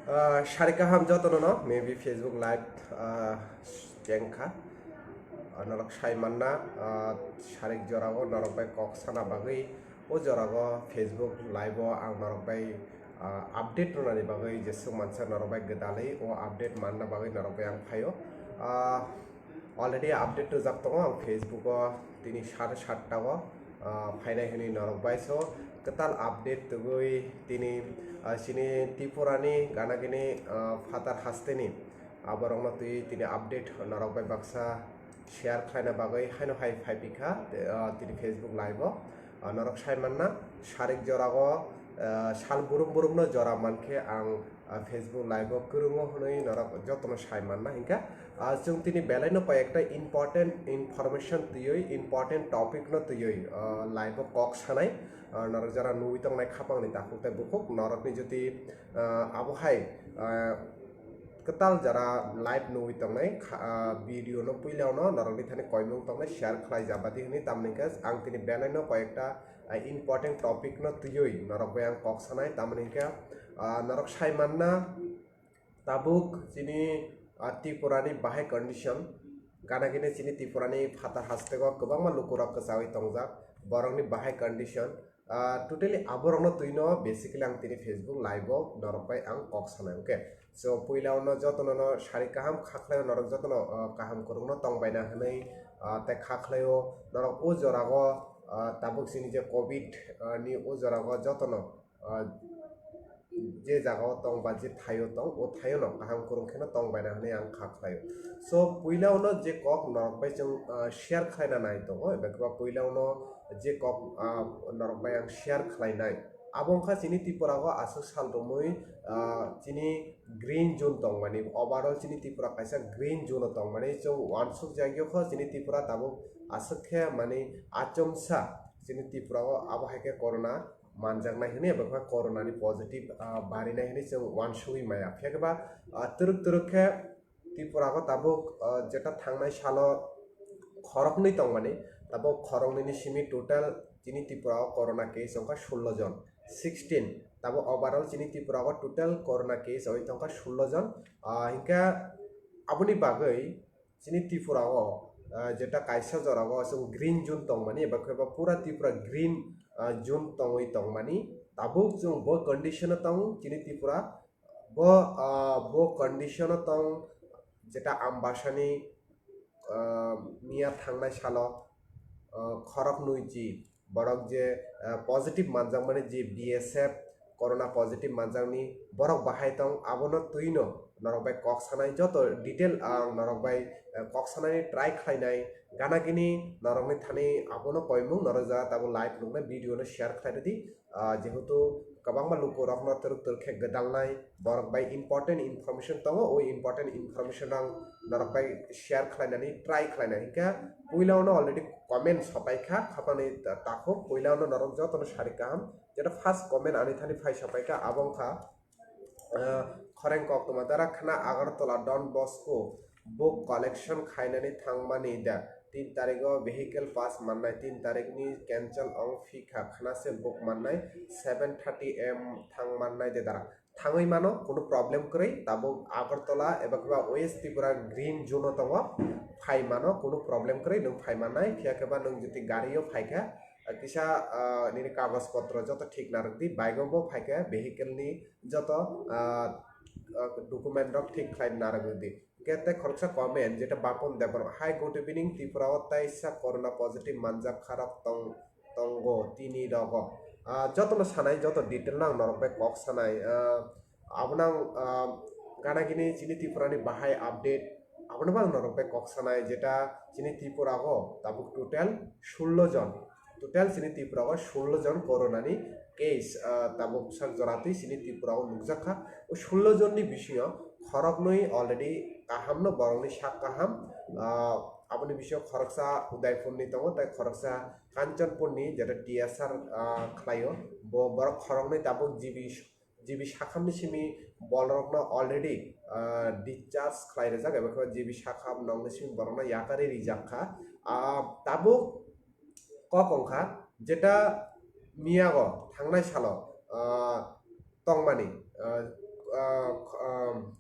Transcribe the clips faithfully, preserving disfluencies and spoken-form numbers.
Ah, sari kaham jotono no, maybe Facebook live, ah, chengkha. Ah, norok sai manna, ah, sarik jorao norok bai kok sana bagwi o jorao Facebook live o ang norok bai, ah, update rwnani bagwi jeswk mansa norok bai gwdalwi o update manna bagwi norok bai ang phaio. Ah, already update rwjak tongo ang Facebook o tini sare satta o, ah, phainai hwnwi norok bai so kwtal update tugwi tini, ah, chini Tripura ni gana gini, ah, phatar haste ni aborok no twi tini update norok bai baksa share khlaina bagwi haino hai phai pikha, ah, tini Facebook live o. Ah, norok sai manna sarik jorao, ah, sal burum burum no jora mankhe ang, ah, Facebook live o kwrwngo hwnwi norok jotono sai manna hinkha. Ah, chwng tini belai no koi ekta important information twiwi, important topic no twiwi, ah, live o kok sanai. Ah, norok jora nugwi tongnai khapang ni takhuk tei bukhuk norok ni jodi, ah, abo hai, ah, kwtal jara live nugwi tongnai kha-, ah, video no puila no norok ni thani koimung tongnai share khlai jabadi hwnwi tamni khe ang tini belai no koi ekta, ah, important topic no twiwi norok bai ang kok sanai tamni khe, ah, norok sai manna tabuk chini, ah, Tripura ni bahai condition gana gini chini Tripura ni phatar haste o kwbangma lukurok kwchawi tongjak borok ni bahai condition. Ah, totally aborokno twino basically ang tini Facebook live o norok bai ang kok sanai, okay? So, puila ono jotono no sari kaham kha khlaio norok jotono, ah, kaham kwrwngno tong baina hwnwi, ah, tei kha khlaio norok o jorao, ah, tabuk chini je covid, ah, ni o jorao jotono, ah, je jagao tong ba je thaio tong, o thaio no kaham kwrwng kheno tong baina hwnwi ang kha khlaio. So, puila ono je kok norok bai chwng, ah, share khlaina nai tongo, eba khe ba puila ono je kok, ah, norok bai ang share khlainai. Abo wngkha chini Tripura o aswk sal romwi, ah, chini green zone tongmani, overall chini Tripura kaisa green zone o tongmani, chwng uansuk jagwi kho chini Tripura tabuk aswk khe mani achomsa chini Tripura o abo hai khe corona manjaknai hwnwi eba khe corona ni positive, ah, barinai hwnwi chwng uansugwi maya. Phiya khe ba, ah, twrwk twrwk khe Tripura o tabuk, ah, jeta thangnai salo khoroknwi tongmani, tabuk khoroknwi ni simi total chini Tripura o corona case wngkha sullo jon, sixteen. Tabuk overall chini Tripura o total corona case wngwi tongkha sullo jon. Ah, hinkhe aboni bagwi chini Tripura o, ah, jeta kaisa jora o chwng green zone tongmani, eba khe ba pura Tripura green, ah, zone tongwi tongmani. Tabuk chwng bo condition o tong chini Tripura. Bo, ah, bo condition o tong jeta Ambasani, ah, miya thangnai salo, ah, khoroknwi ji borok je, ah, positive manjakmani je B S F corona positive manjakni borok bahai tong abono twino norok bai kok sanai joto detail ang norok bai, ah, kok sanani try khlainai gana gini norokni thani abono koimung norok ja tabuk live nuknai video no share khlai rwdi. Ah, jehetu kwbangma lukurokno twrwk twrwk khe gwdalnai, borok bai important information tongo, o important information ang norok bai share khlainani try khlainai. Hinkhe puila ono already comment sopai kha, khapani ta-, takhuk, puila ono norok jotono sari kaham, jeta first comment ani thani phai sopai kha, abo wngkha, ah, khoreng koktwma dara khna Agartala Don Bosco book collection khainani thangmani da tin tarikh o vehicle pass mannai, tin tarikh ni cancel ong phi kha khna se book mannai seven thirty A M thang mannai de dara. Thangwi mano, kunu problem kwrwi, tabuk Agartala eba khe ba West Tripura green zone o tongo, phai mano, kunu problem kwrwi, nwng phai mannai, phiya khe ba nwng jodi gari o phai kha, kisa, ah, nini kagoj potro joto thik narwk di, bike o bo phai kha, vehicle ni joto, ah, ah, document rok thik khlai narwk di. Hinkhe tei khoroksa comment, jeta Bapon Debbarma, "Hi, good evening, Tripura o taisa corona positive manjak kha rok tong, tongo tini rogo." Ah, jotono sanai, joto detail no ang norok bai kok sanai. Ah, abono ang, ah, gana gini chini Tripura ni bahai update, abono bo ang norok bai kok sanai, jeta chini Tripura o tabuk total sullo jon. Total chini Tripura o sullo jon corona ni case, ah, tabuk sak jora twi chini Tripura o nukjak kha. O sullo jon ni bisingo khoroknwi already kaham no borok ni sak kaham, ah, aboni bisingo khoroksa Udaipur ni tongo, tei khoroksa Kanchanpur ni, jeta T S R, ah, khlaio. Bo borok khoroknwi tabuk G B, G B sakham ni simi borok no already, ah, discharge khlai rijak, eba khe G B sakham nong ni simi borok no yakarwi rijak kha. Ah, tabuk kok wngkha, jeta miyago thangnai salo, ah, tongmani, ah, ah, um,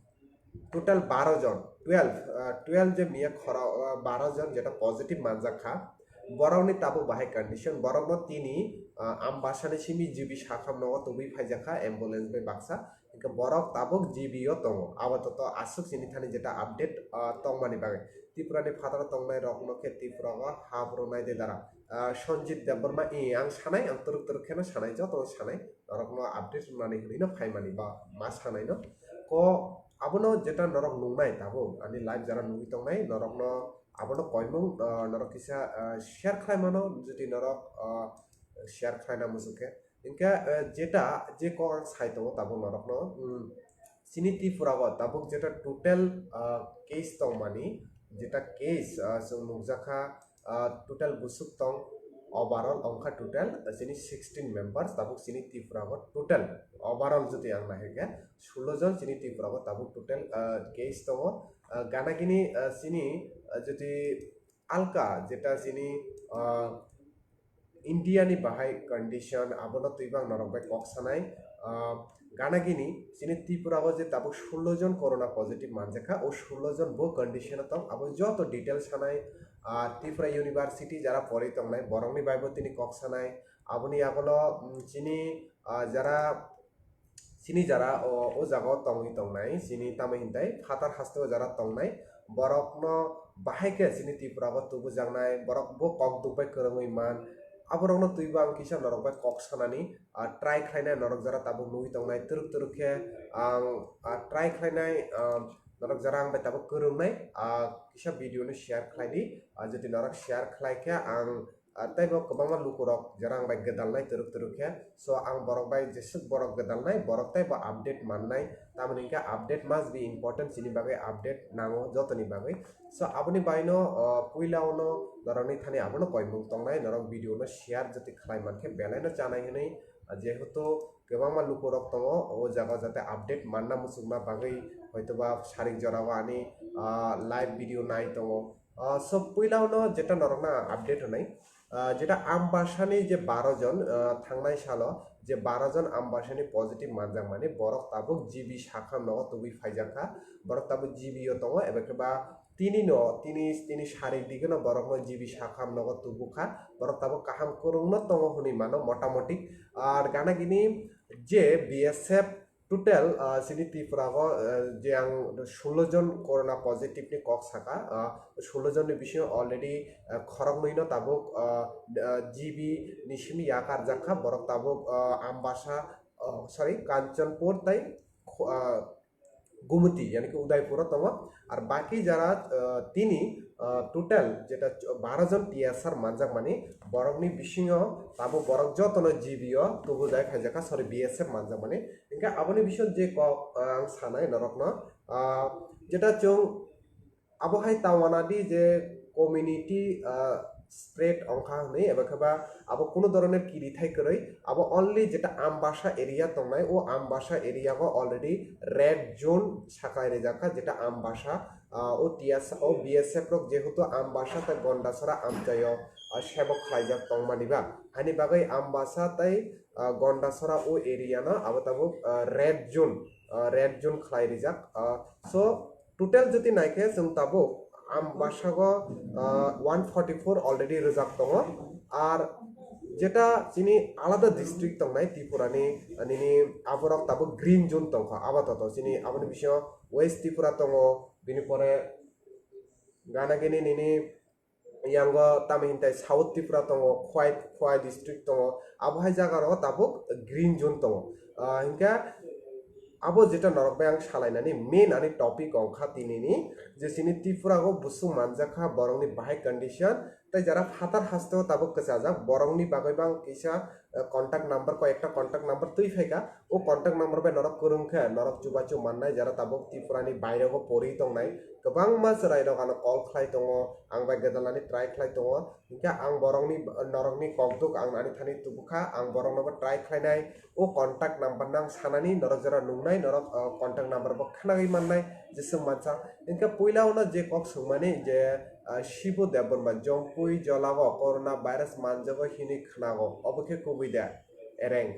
total baro jon, twelve, ah, twelve je miya khoro, ah, baro jon jeta positive manjak kha, borokni tabuk bahai condition, borokno tini, ah, Ambasani simi G B sakhamno o tubui phaijak kha ambulance bai baksa, hingke borok tabuk G B o tongo. Abo to, to aswk chini thani jeta update, ah, tongmani bagwi. Tripura ni phataro tongnai rokno khe Tripura o hap rwnai de dara. Ah, Sanjit Debbarma, i, ang sanai, ang twrwk twrwk kheno sanai, joto sanai, norokno update rwnani hwnwi no phaimani ba ma sanai no. Ko abono jeta norok nungnai tabuk, ani live jara nungwi tongnai, norokno abono koimung, ah, norok kisa, ah, share khlai mano, jodi norok, ah, share khlaina muchung khe. Hingke, eh, jeta je kok ang sai tongo tabuk norokno, hmm, chini Tripura o tabuk jeta total, ah, case tongmani, jeta case, ah, chwng nukjakha, ah, total busuk tong overall ongkha total, ah, chini sixteen members tabuk chini Tripura o total overall jodi ang nahikhe sullo jon chini Tripura o tabuk total, ah, case tongo. Ah, gana gini, ah, chini, ah, jodi alka jeta chini, ah, India ni bahai condition abono twi bang norok bai kok sanai. Ah, gana gini chini Tripura o je tabuk sullo jon corona positive manjakha, o sullo jon bo condition o tong, abo joto detail sanai. Ah, Tripura University jara pori tongnai borokni bai bo tini kok sanai. Aboni yagulo, mm, chini, ah, jara chini jara o, o jaga o tongwi tongnai, chini tamo hintai phatar haste o jara tongnai, borokno bahai khe chini Tripura o tubujaknai, borok bo kok duk bai kwrwngwi man, aborokno twibo ang kisa norok bai kok sanani, ah, try khlainai, norok jara tabuk nugwi tongnai twrwk twrwk khe ang, ah, try khlainai, ah, norok jara ang bai tabuk kwrwngnai, ah, kisa video no share khlai di, ah, jodi norok share khlai khe ang, ah, tei bo kwbangma lukurok jara ang bai gwdalnai twrwk twrwk khe. So, ang borok bai jeswk borok gwdalnai, borok tei bo update mannai. Tamoni hwnkhe update must be important, chini bagwi update nango jotoni bagwi. So, aboni baino, ah, puila ono norokni thani abono koimung tongnai, norok video no share jotoi khlai mankhe belai no chanai hwnwi, ah, jehetu kwbangma lukurok tongo, o jaga jate update manna muchungna bagwi hoitoba sarik jorao ani, ah, live video nai tongo. Ah, so, puila ono jeta norokno update hwnai. Ah, jeta Ambasani je baro jon, ah, thangnai salo je baro jon Ambasani positive manjakmani, borok tabuk G B sakham nogo tubui phaijakha, borok tabuk G B o tongo, eba khe ba tini no, tini, tini sarik digi no borokno G B sakham nogo tubukha, borok tabuk kaham kwrwngno tongo hwnwi mano motamoti. Ar gana gini je B S F total, ah, chini Tripura o, ah, je ang sullo jon corona positive ni kok saka, ah, sullo jon ni bisingo already, ah, khoroknwi no tabuk, ah, ah, G B ni simi yakarjak kha, borok tabuk, ah, Ambasa, ah, sorry, Kanchanpur tei, ah, Gumuti, yani ki Udaipur o tongo. Ar baki jara, ah, tini, ah, total jeta baro jon T S R manjakmani, borokni bisingo tabuk borok jotono G B o tubujai khaijak kha, sorry, B S F manjakmani. Hingke aboni bisingo je kok, ah, ang sanai norokno, ah, jeta chwng abo hai tawana di je community, ah, spread ongkha hwnwi, eba khe ba abo kunu doroner kirithai kwrwi, abo only jeta Ambasa area tongnai, o Ambasa area o already red zone saklai rijak kha, jeta Ambasa, ah, o T S, o B S F rok jehetu Ambasa tei Gondasora amchaio, ah, sebok khlaijak tongmani ba, hani bagwi Ambasa tei, ah, Gondasora o area no abo tabuk, ah, red zone, ah, red zone khlai rijak. Ah, so, total jodi naikhe chwng tabuk Ambasago, ah, one forty four already rwjak tongo. Ar jeta chini alada district tongnai Tripurani, ah, nini aborok tabuk green zone tongkha. Abo toto chini aboni bisingo West Tripura tongo, bini pore gana gini nini yango tamo hintai South Tripura tongo, Khwai, Khwai district tongo, abo hai jaga rogo tabuk green zone tongo. Ah, hinkhe abo jeta norok bai ang salainani main ani topic ongkha tinini je chini Tripura o busung manjakha borokni bahai condition, tei jara phatar hasteo tabuk kwchajak borokni bagwi bang kisa, eh, contact number, koi ekta contact number twi phaikha, o contact number bai norok kwrwng khe norok chubachu mannai, jara tabuk Tripura ni bairego pori tongnai kwbangma chwrairok ano call khlai tongo, ang bai gwdalnani try khlai tongo, hinkhe ang borokni, norokni kokduk ang ani thani tubukha, ang boroknobo try khlainai, o contact number no ang sanani, norok jora nungnai, norok, o, contact number bo khnagwi mannai, jeswk mansa. Hinkhe puila ono je kok swngmani je, ah, Shibu Debbarma, Jompui Jolao corona virus manjago hinwi khnago, obo khe kubui de? Ereng.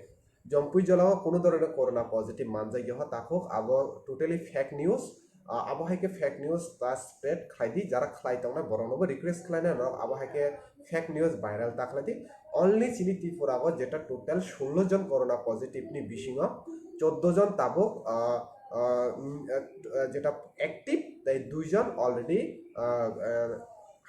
Jompui jolao kuno dhoroner corona positive manjak yaha takhuk, abo totally fake news. Ah, abo hai khe fake news ta spread khlai di, jara khlai tongnai borokno bo request khlainai norok abo hai khe fake news viral ta khlai di. Only chini Tripura o jeta total sullo jon corona positive ni bisingo choddo jon tabuk, ah, ah, mm, ah, jeta active tei dui jon already, ah, ah,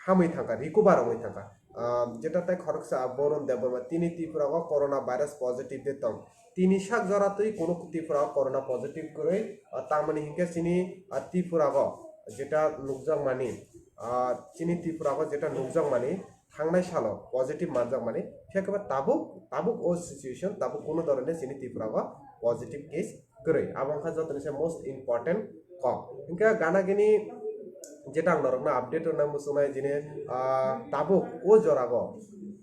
hamwi thangkha, recover wngwi thangkha. Ah, jeta tei khoroksa Borun Debbarma, tini Tripura o corona virus positive de tong. Tini sak jora twi kuno Tripura o corona positive kwrwi, ah, tamoni hinkhe chini, ah, Tripura o jeta nukjakmani, ah, chini Tripura o jeta nukjakmani thangnai salo positive manjakmani, phiya khe ba tabuk, tabuk o situation, tabuk kuno dhoroner chini Tripura o positive case kwrwi. Abo wngkha jotoni se most important kok. Hinkhe gana gini jeta ang norokno update rwna muchungnai jini, ah, tabuk o jorago,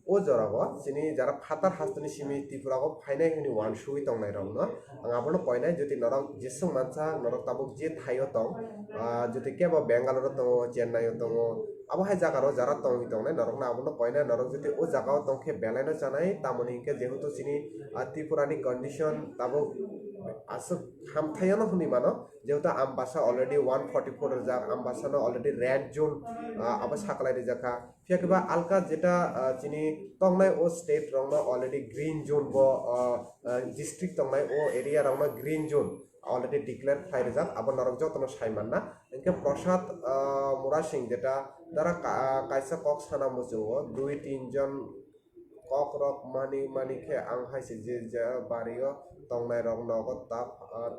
o jorago chini jara phatar hasteni simi Tripura o phainai hwnwi uansugwi tongnai rokno ang abono koinai, jodi norok jeswk mansa norok tabuk je thaio tong, ah, jodi kebo Bangalore o tongo, Chennai o tongo, abo hai jaga rok jara tongwi tongnai norokno abono koinai, norok jodi o jaga o tongkhe belai no chanai, tamoni hinkhe jehetu chini, ah, Tripura ni condition tabuk aswk hamthaiyano hwnwi mano, jehetu Ambasa already one forty four rijak, Ambasa no already red zone, ah, abo saklai rijak kha. Phiya khe ba alka jeta, ah, chini tongnai o state rokno already green zone bo, ah, ah, district tongnai o area rokno green zone already declare khlai rijak, abo norok jotono sai manna. Hinkhe Prasad, ah, Murasing jeta dara ka-, ah, kaisa kok sana muchungo, dui tin jon kok rok mani mani khe ang hai se je je bari o tongnai rok nogo ta, ah,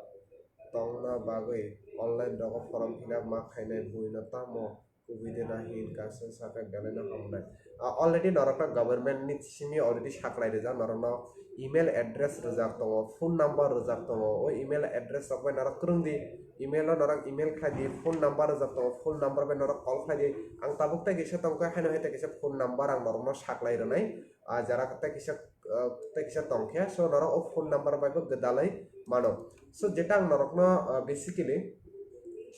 tongna bagwi online rogo form fill up ma khainai buino tamo kubui de na hin kaisa sakha belai no hamnai. Ah, already norokno government ni simi already saklai rijak, norokno email address rijak tongo, phone number rijak tongo, o email address rok bai norok kwrwng di, email o norok email khai di, phone number rijak tongo, phone number bai norok call khai di. Ang tabuk tei kisa tongkha, haino hai tei kisa phone number ang norokno saklai rwnai, ah, jara tei kisa, ah, tei kisa tongkhe, so norok o phone number bai bo gwdalwi mano. So jeta ang norokno, ah, basically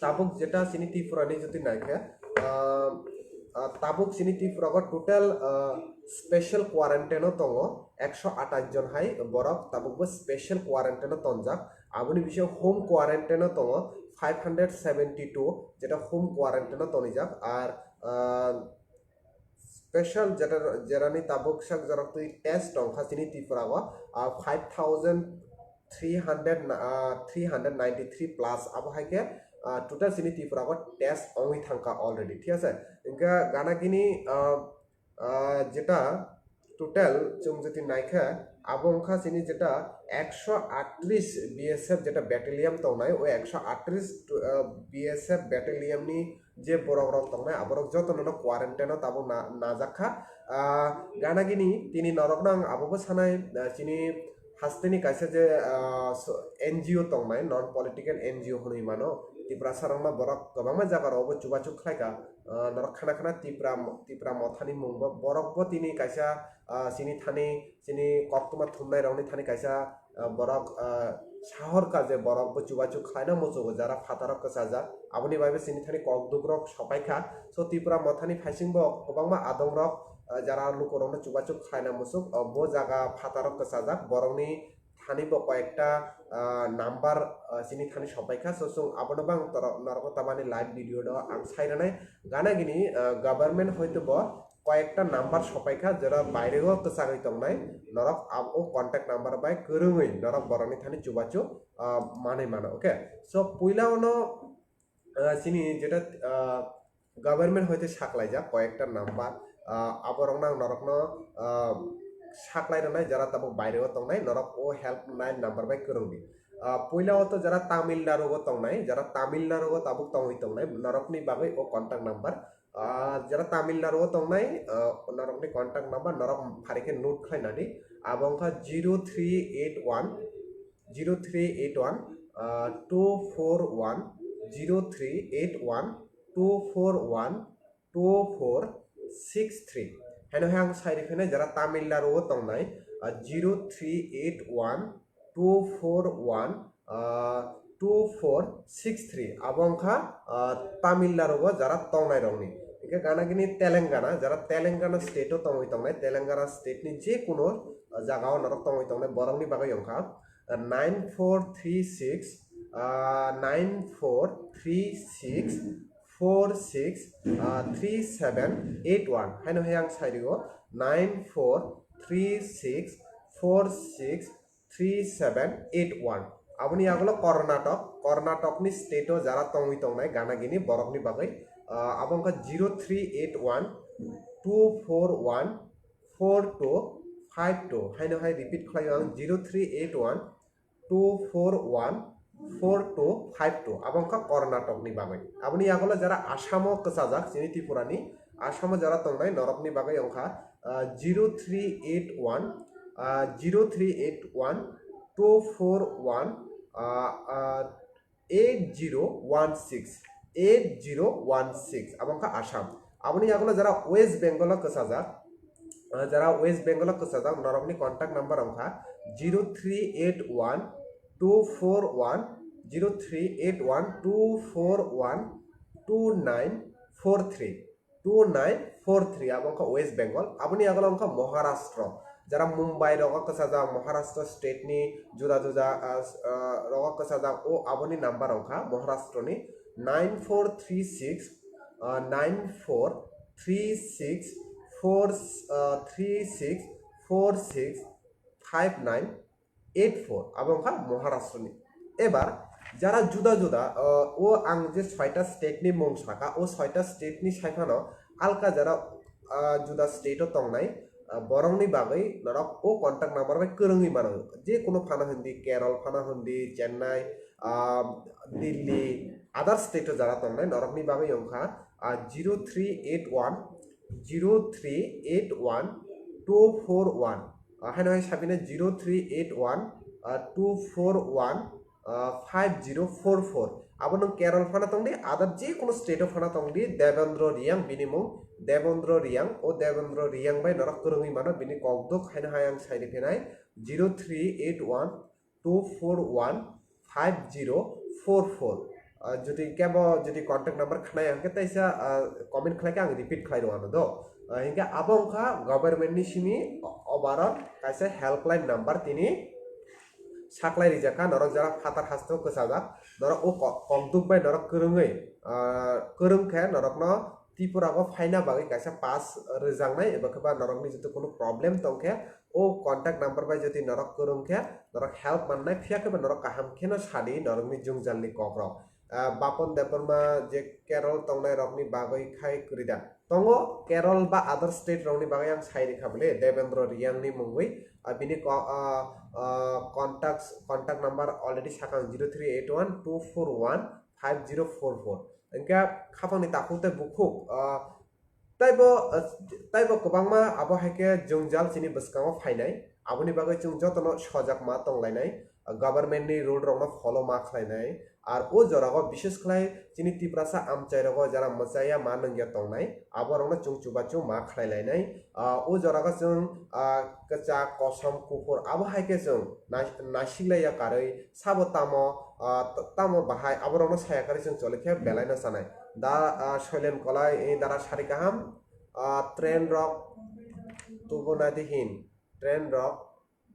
tabuk jeta chini Tripura ni jodi naikhe, ah, ah, tabuk chini Tripura o total, ah, special quarantine o tongo ekso atais jon hai borok tabuk bo special quarantine o tonjak, aboni bisingo home quarantine o tongo five hundred seventy two, jeta home quarantine o tonijak, ar, ah, special jeta, jerani tabuk sak jorok twi test tongkha chini Tripura o, ah, five thousand three hundred, ah, three hundred ninety three plus, abo hai khe, ah, total chini Tripura o test wngwi thangkha already, thik ase? Hinkhe gana gini, ah, ah, jeta total chwng jodi naikhe, abo wngkha chini jeta ekso aatris B S F jeta battalion tongnai, o ekso aatris, ah, B S F battalion ni je borok rok tongnai, aborok jotono no quarantine o tabuk na-, najak kha. Ah, gana gini tini norok no ang abo bo sanai, ah, chini hasteni kaisa je, ah, so, N G O tongnai, non political N G O hwnwi mano, Tiprasa rok no borok kwbangma jaga rok bo chubachu khlai kha. Ah, norok khana khana Tipra, Tipra Mothani mung bo, borok bo tini kaisa, ah, chini thani, chini koktwma thumnai rokni thani kaisa, ah, borok, ah, sahor ka je borok bo chubachu khlaina muchungo jara phataro kwchajak, aboni bai bo chini thani kokduk rok sopai kha. So Tipra Mothani phaising bo kwbangma adong rok, ah, jara luku rokno chubachu khlaina muchung, ah, bo jaga phataro kwchajak, borokni thani bo koyekta, ah, number, ah, chini thani sopai kha. So chwng abono bang norok, norok tamani live video no ang sai rwnai. Gana gini, ah, government hoito bo koyekta number sopai kha, jera baire o kwchagwi tongnai, norok abo contact number bai kwrwngwi norok borokni thani chubachu, ah, manwi mano, okay? So puila ono, ah, chini jeta, ah, government hoite saklaijak koyekta number, ah, aborokno ang norokno, ah, saklai rwnai, jera tabuk baire o tongnai, norok o helpline number bai kwrwngdi. Ah, puila o to jera Tamil Nadu o tongnai, jera Tamil Nadu o tabuk tongwi tongnai, norokni bagwi o contact number, ah, jera Tamil Nadu o tongnai, ah, norokni contact number norok phari khe note khlai nadi. Abo wngkha zero three eight one, zero three eight one, ah, two four one, zero three eight one, two four one, two four six three. Haino hai ang sai rikhainai jera Tamil Nadu o tongnai, ah, zero three eight one, two four one, ah, two four six three. Abo wngkha, ah, Tamil Nadu o jara tongnai rokni. Hingke gana gini Telangana, jara Telangana state o tongwi tongnai, Telangana state ni je kuno jagao norok tongwi tongnai borokni bagwi wngkha nine four three six nine four three six four six three seven eight one. Haino hai ang sai rio nine four three six four six three seven eight one. Aboni yagulo Karnatok, Karnatok ni state o jara tongwi tongnai gana gini borok ni bagwi, ah, abo wngkha zero three eight one two four one four two five two. Haino hai repeat khlaio ang zero three eight one two four one four two five two. Abo wngkha Karnatok ni bagwi. Aboni yagulo jara Assam o kwchajak chini Tripura ni, Assam o jara tongnai norok ni bagwi wngkha ah, zero three eight one, ah, zero three eight one two four one, ah, ah, eight zero one six, eight zero one six, abo wngkha Assam. Aboni yagulo jara West Bengal o kwchajak, ah, jara West Bengal o kwchajak norokni contact number wngkha zero three eight one two four one zero three eight one two four one two nine four three. Two nine four three, abo wngkha West Bengal. Aboni yagulo wngkha Maharashtra, jara Mumbai rogo kwchajak, Maharashtra state ni juda juda, ah, s-, ah, rogo kwchajak, o aboni number wngkha Maharashtra ni nine four three six, ah, nine four three six four, ah, three six four six five nine eight four, abo wngkha Maharashtra ni. Ebar jara juda juda, ah, o ang je soita state ni mung saka, o soita state ni saiphano alka jara, ah, juda state o tongnai, ah, borokni bagwi norok o contact number bai kwrwngwi mano. Je kuno phano hindi, Kerala phano hindi, Chennai, ah, Delhi, other state o jara tongnai norokni bagwi wngkha, ah, zero three eight one zero three eight one two four one. Ah, haino hai sabina zero three eight one two four one five zero four four. Abo nwng Kerala phano tongdi, other je kuno state o phano tongdi, Devendra Reang bini mung, Devendra Reang, o Devendra Reang bai norok kwrwngwi mano, bini kokduk haino hai ang sai riphinai zero three eight one two four one five zero four four. Ah, jodi kebo jodi contact number khnai hwnkhe taisa, ah, comment khlai khe ang repeat khlai rw ano do. Ah, hinkhe abo wngkha government ni simi o-, overall kaisa helpline number tini saklai rijak kha, norok jara phatar hasto kwchajak, norok o ko-, kokduk bai norok kwrwngwi, ah, kwrwng khe norokno Tripura o phaina bagwi kaisa pass rwjaknai, eba khe ba norokni joto kunu problem tong khe o contact number bai jodi norok kwrwng khe norok help mannai, phiya khe ba norok kaham kheno sadi norokni jwngjalni kokrok. Ah, Bapon Debbarma je Kerala tongnai rokni bagwi khai kwrwi da. Tongo Kerala ba other state rokni bagwi ang sai rikha bole, Devendra Reang ni mungwi, ah, bini ko-, ah, ah, contacts, contact number already sakang zero three eight one two four one five zero four four. Hingke khapangni takhuk tei bukhuk, ah, taibo, ah, taibo kwbangma abo hai khe jwngjal chini bwskango phainai. Aboni bagwi chwng jotono sojak ma tonglainai, ah, government ni rule rokno follow ma khlainai. Ar o jorao bishes khlai chini Tiprasa amchai rogo jara mwchaya ma nungya tongnai, abo rokno chwng chubachu ma khlailainai. Ah, o jorao chwng, ah, kwchak, kosom, kuphur abo hai khe chwng nai-, naisikla ya karwi sabo tamo, ah, t-, tamo bahai aborokno saya karwi chwng choli khe belai no chanai. Da, ah, Soilen Kolai, eh, dara sari kaham, ah, train rok tubu nai de hin, train rok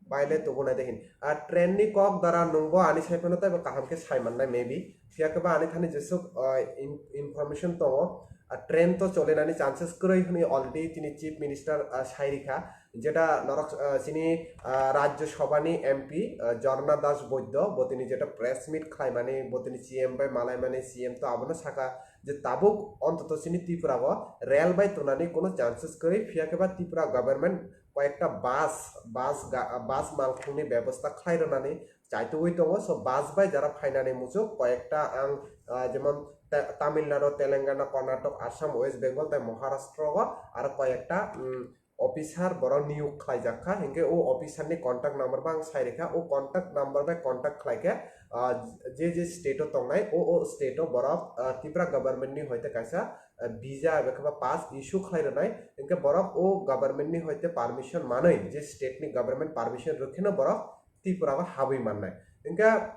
baile tubu nai de hin. Ah, train ni kok dara nwngbo ani sai phano teibo kaham khe sai mannai maybe. Phiya khe ba ani thani jesuk, ah, in-, information tongo. Ah, train to cholinani chances kwrwi hwnwi already tini Chief Minister, ah, sai rikha. Jeta norok, ah, chini, ah, Rajya Sabha ni M P, ah, Jharna Das Boiddo, bo tini jeta press meet khlaimani, bo tini C M bai malaimani, C M to abono saka je tabuk ontoto chini Tripura o rail bai tonani kono chances kwrwi, phiya khe ba Tripura government koyekta bus, bus ga-, bus malkhungni bebosta khlai rwnani chaitugwi tongo. So bus bai jara phainani muchuk koyekta ang, ah, jemon Ta-, Tamil Nadu, Telangana, Karnataka, Assam, West Bengal tei Maharashtra o aro koyekta, um, officer borok niyok khlaijak kha, hinkhe o officer ni contact number bo ang sai rikha, o contact number bai contact khlai khe, ah, je je state o tongnai, o, o state o borok, ah, Tripura government ni hoite kaisa, ah, visa eba khe ba pass issue khlai rwnai, hinkhe borok o government ni hoite permission manwi, je state ni government permission rwkheno borok Tripura o habwi mannai. Hinkhe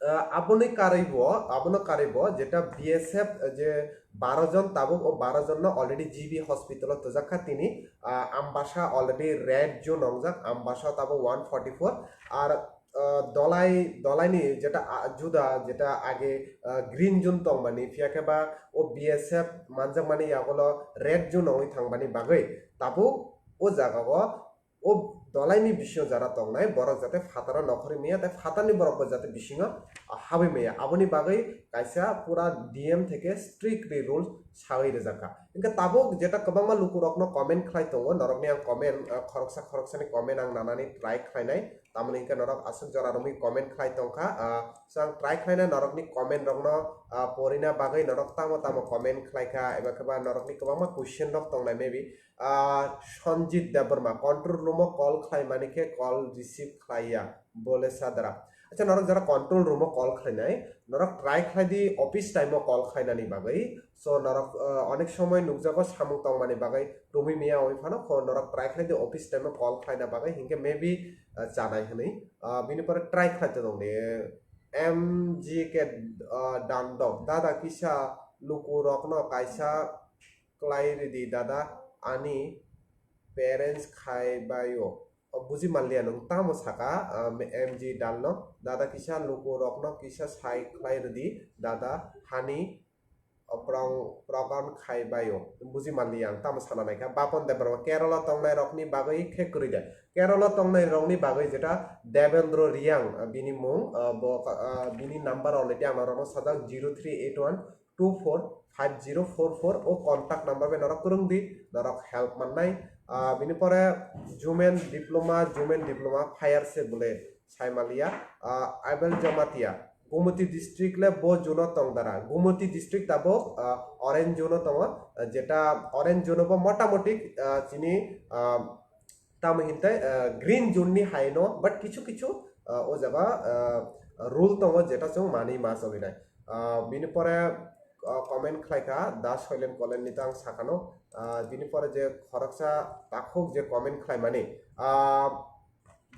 Ah, aboni karwi bo, abono karwi bo, jeta B S F je baro jon tabuk, o baro jon no already G B hospital o tujak kha tini, ah, Ambasa already red zone wngjak, Ambasa tabuk one forty four, ar, ah, Dolai, Dolai ni jeta, ah, juda jeta age, ah, green zone tongmani, phiya khe ba o B S F manjakmani yagulo red zone wngwi thangmani bagwi tabuk o jaga o o Dolai ni bisingo jara tongnai borok jate phataro nokhorwi manya tei phatarni borok bo jate bisingo habwi manya, aboni bagwi kaisa pura D M theke strictly rules sawi rijak kha. Hingke tabuk jeta kwbangma lukurokno comment khlai tongo, norokni ang comment, ah, khoroksa khoroksani comment ang nanani try khlainai, tamoni hingke norok aswk jora romwi comment khlai tongkha, ah, so ang try khlainai norokni comment rokno, ah, porina bagwi norok tamo tamo comment khlaikha, eba khe ba norokni kwbangma question rok tongnai maybe. Ah, Sanjit Debbarma, control room o call khlai mani khe call receive khlai ya, bole sadra. Acha, norok jara control room o call khlai nai, norok try khlai di office time o call khlai nani bagwi. So norok, ah, onek somoi nukjago samung tong mani bagwi romwi manya oi phano, kho norok try khlai di office time o call khlai na bagwi, hinkhe maybe, ah, chanai hwnwi. Ah, bini pore try khlai tong di M G K, ah, Dandok, dada kisa luku rokno kaisa klai ridi dada, ani parents khai baio. O buji manliya nwng tamo saka, ah, M G Dalno, dada kisa luku rokno kisa sai khlai ridi dada, hani, o prong, program khai baio. Buji manliya ang tamo sana naikha. Bapon Debbarma, Kerala tongnai rokni bagwi khe kwrwi de. Kerala tongnai rokni bagwi jeta Devendra Riang, ah, bini mung, ah, bo, ah, bini number already ang norokno sajak zero three eight one two four five zero four four, o contact number bai norok kwrwng di, norok help mannai. Ah, bini pore Jumen Diploma, Jumen Diploma fire se bole sai manliya. Ah, Abel Jamatia, Gumoti district le bo zone o tong dara. Gumoti district tabuk, ah, orange zone o tongo, ah, jeta orange zone o bo motamoti, ah, chini, ah, tamo hinte, ah, green zone ni hai no, but kichu kichu, ah, o jaga, ah, rule tongo jeta chwng manwi ma choli nai. Ah, bini pore, ah, comment khlai kha Da Soilen Kolen ni tang sakano, ah, bini pore je khoroksa takhuk je comment khlai mani, ah,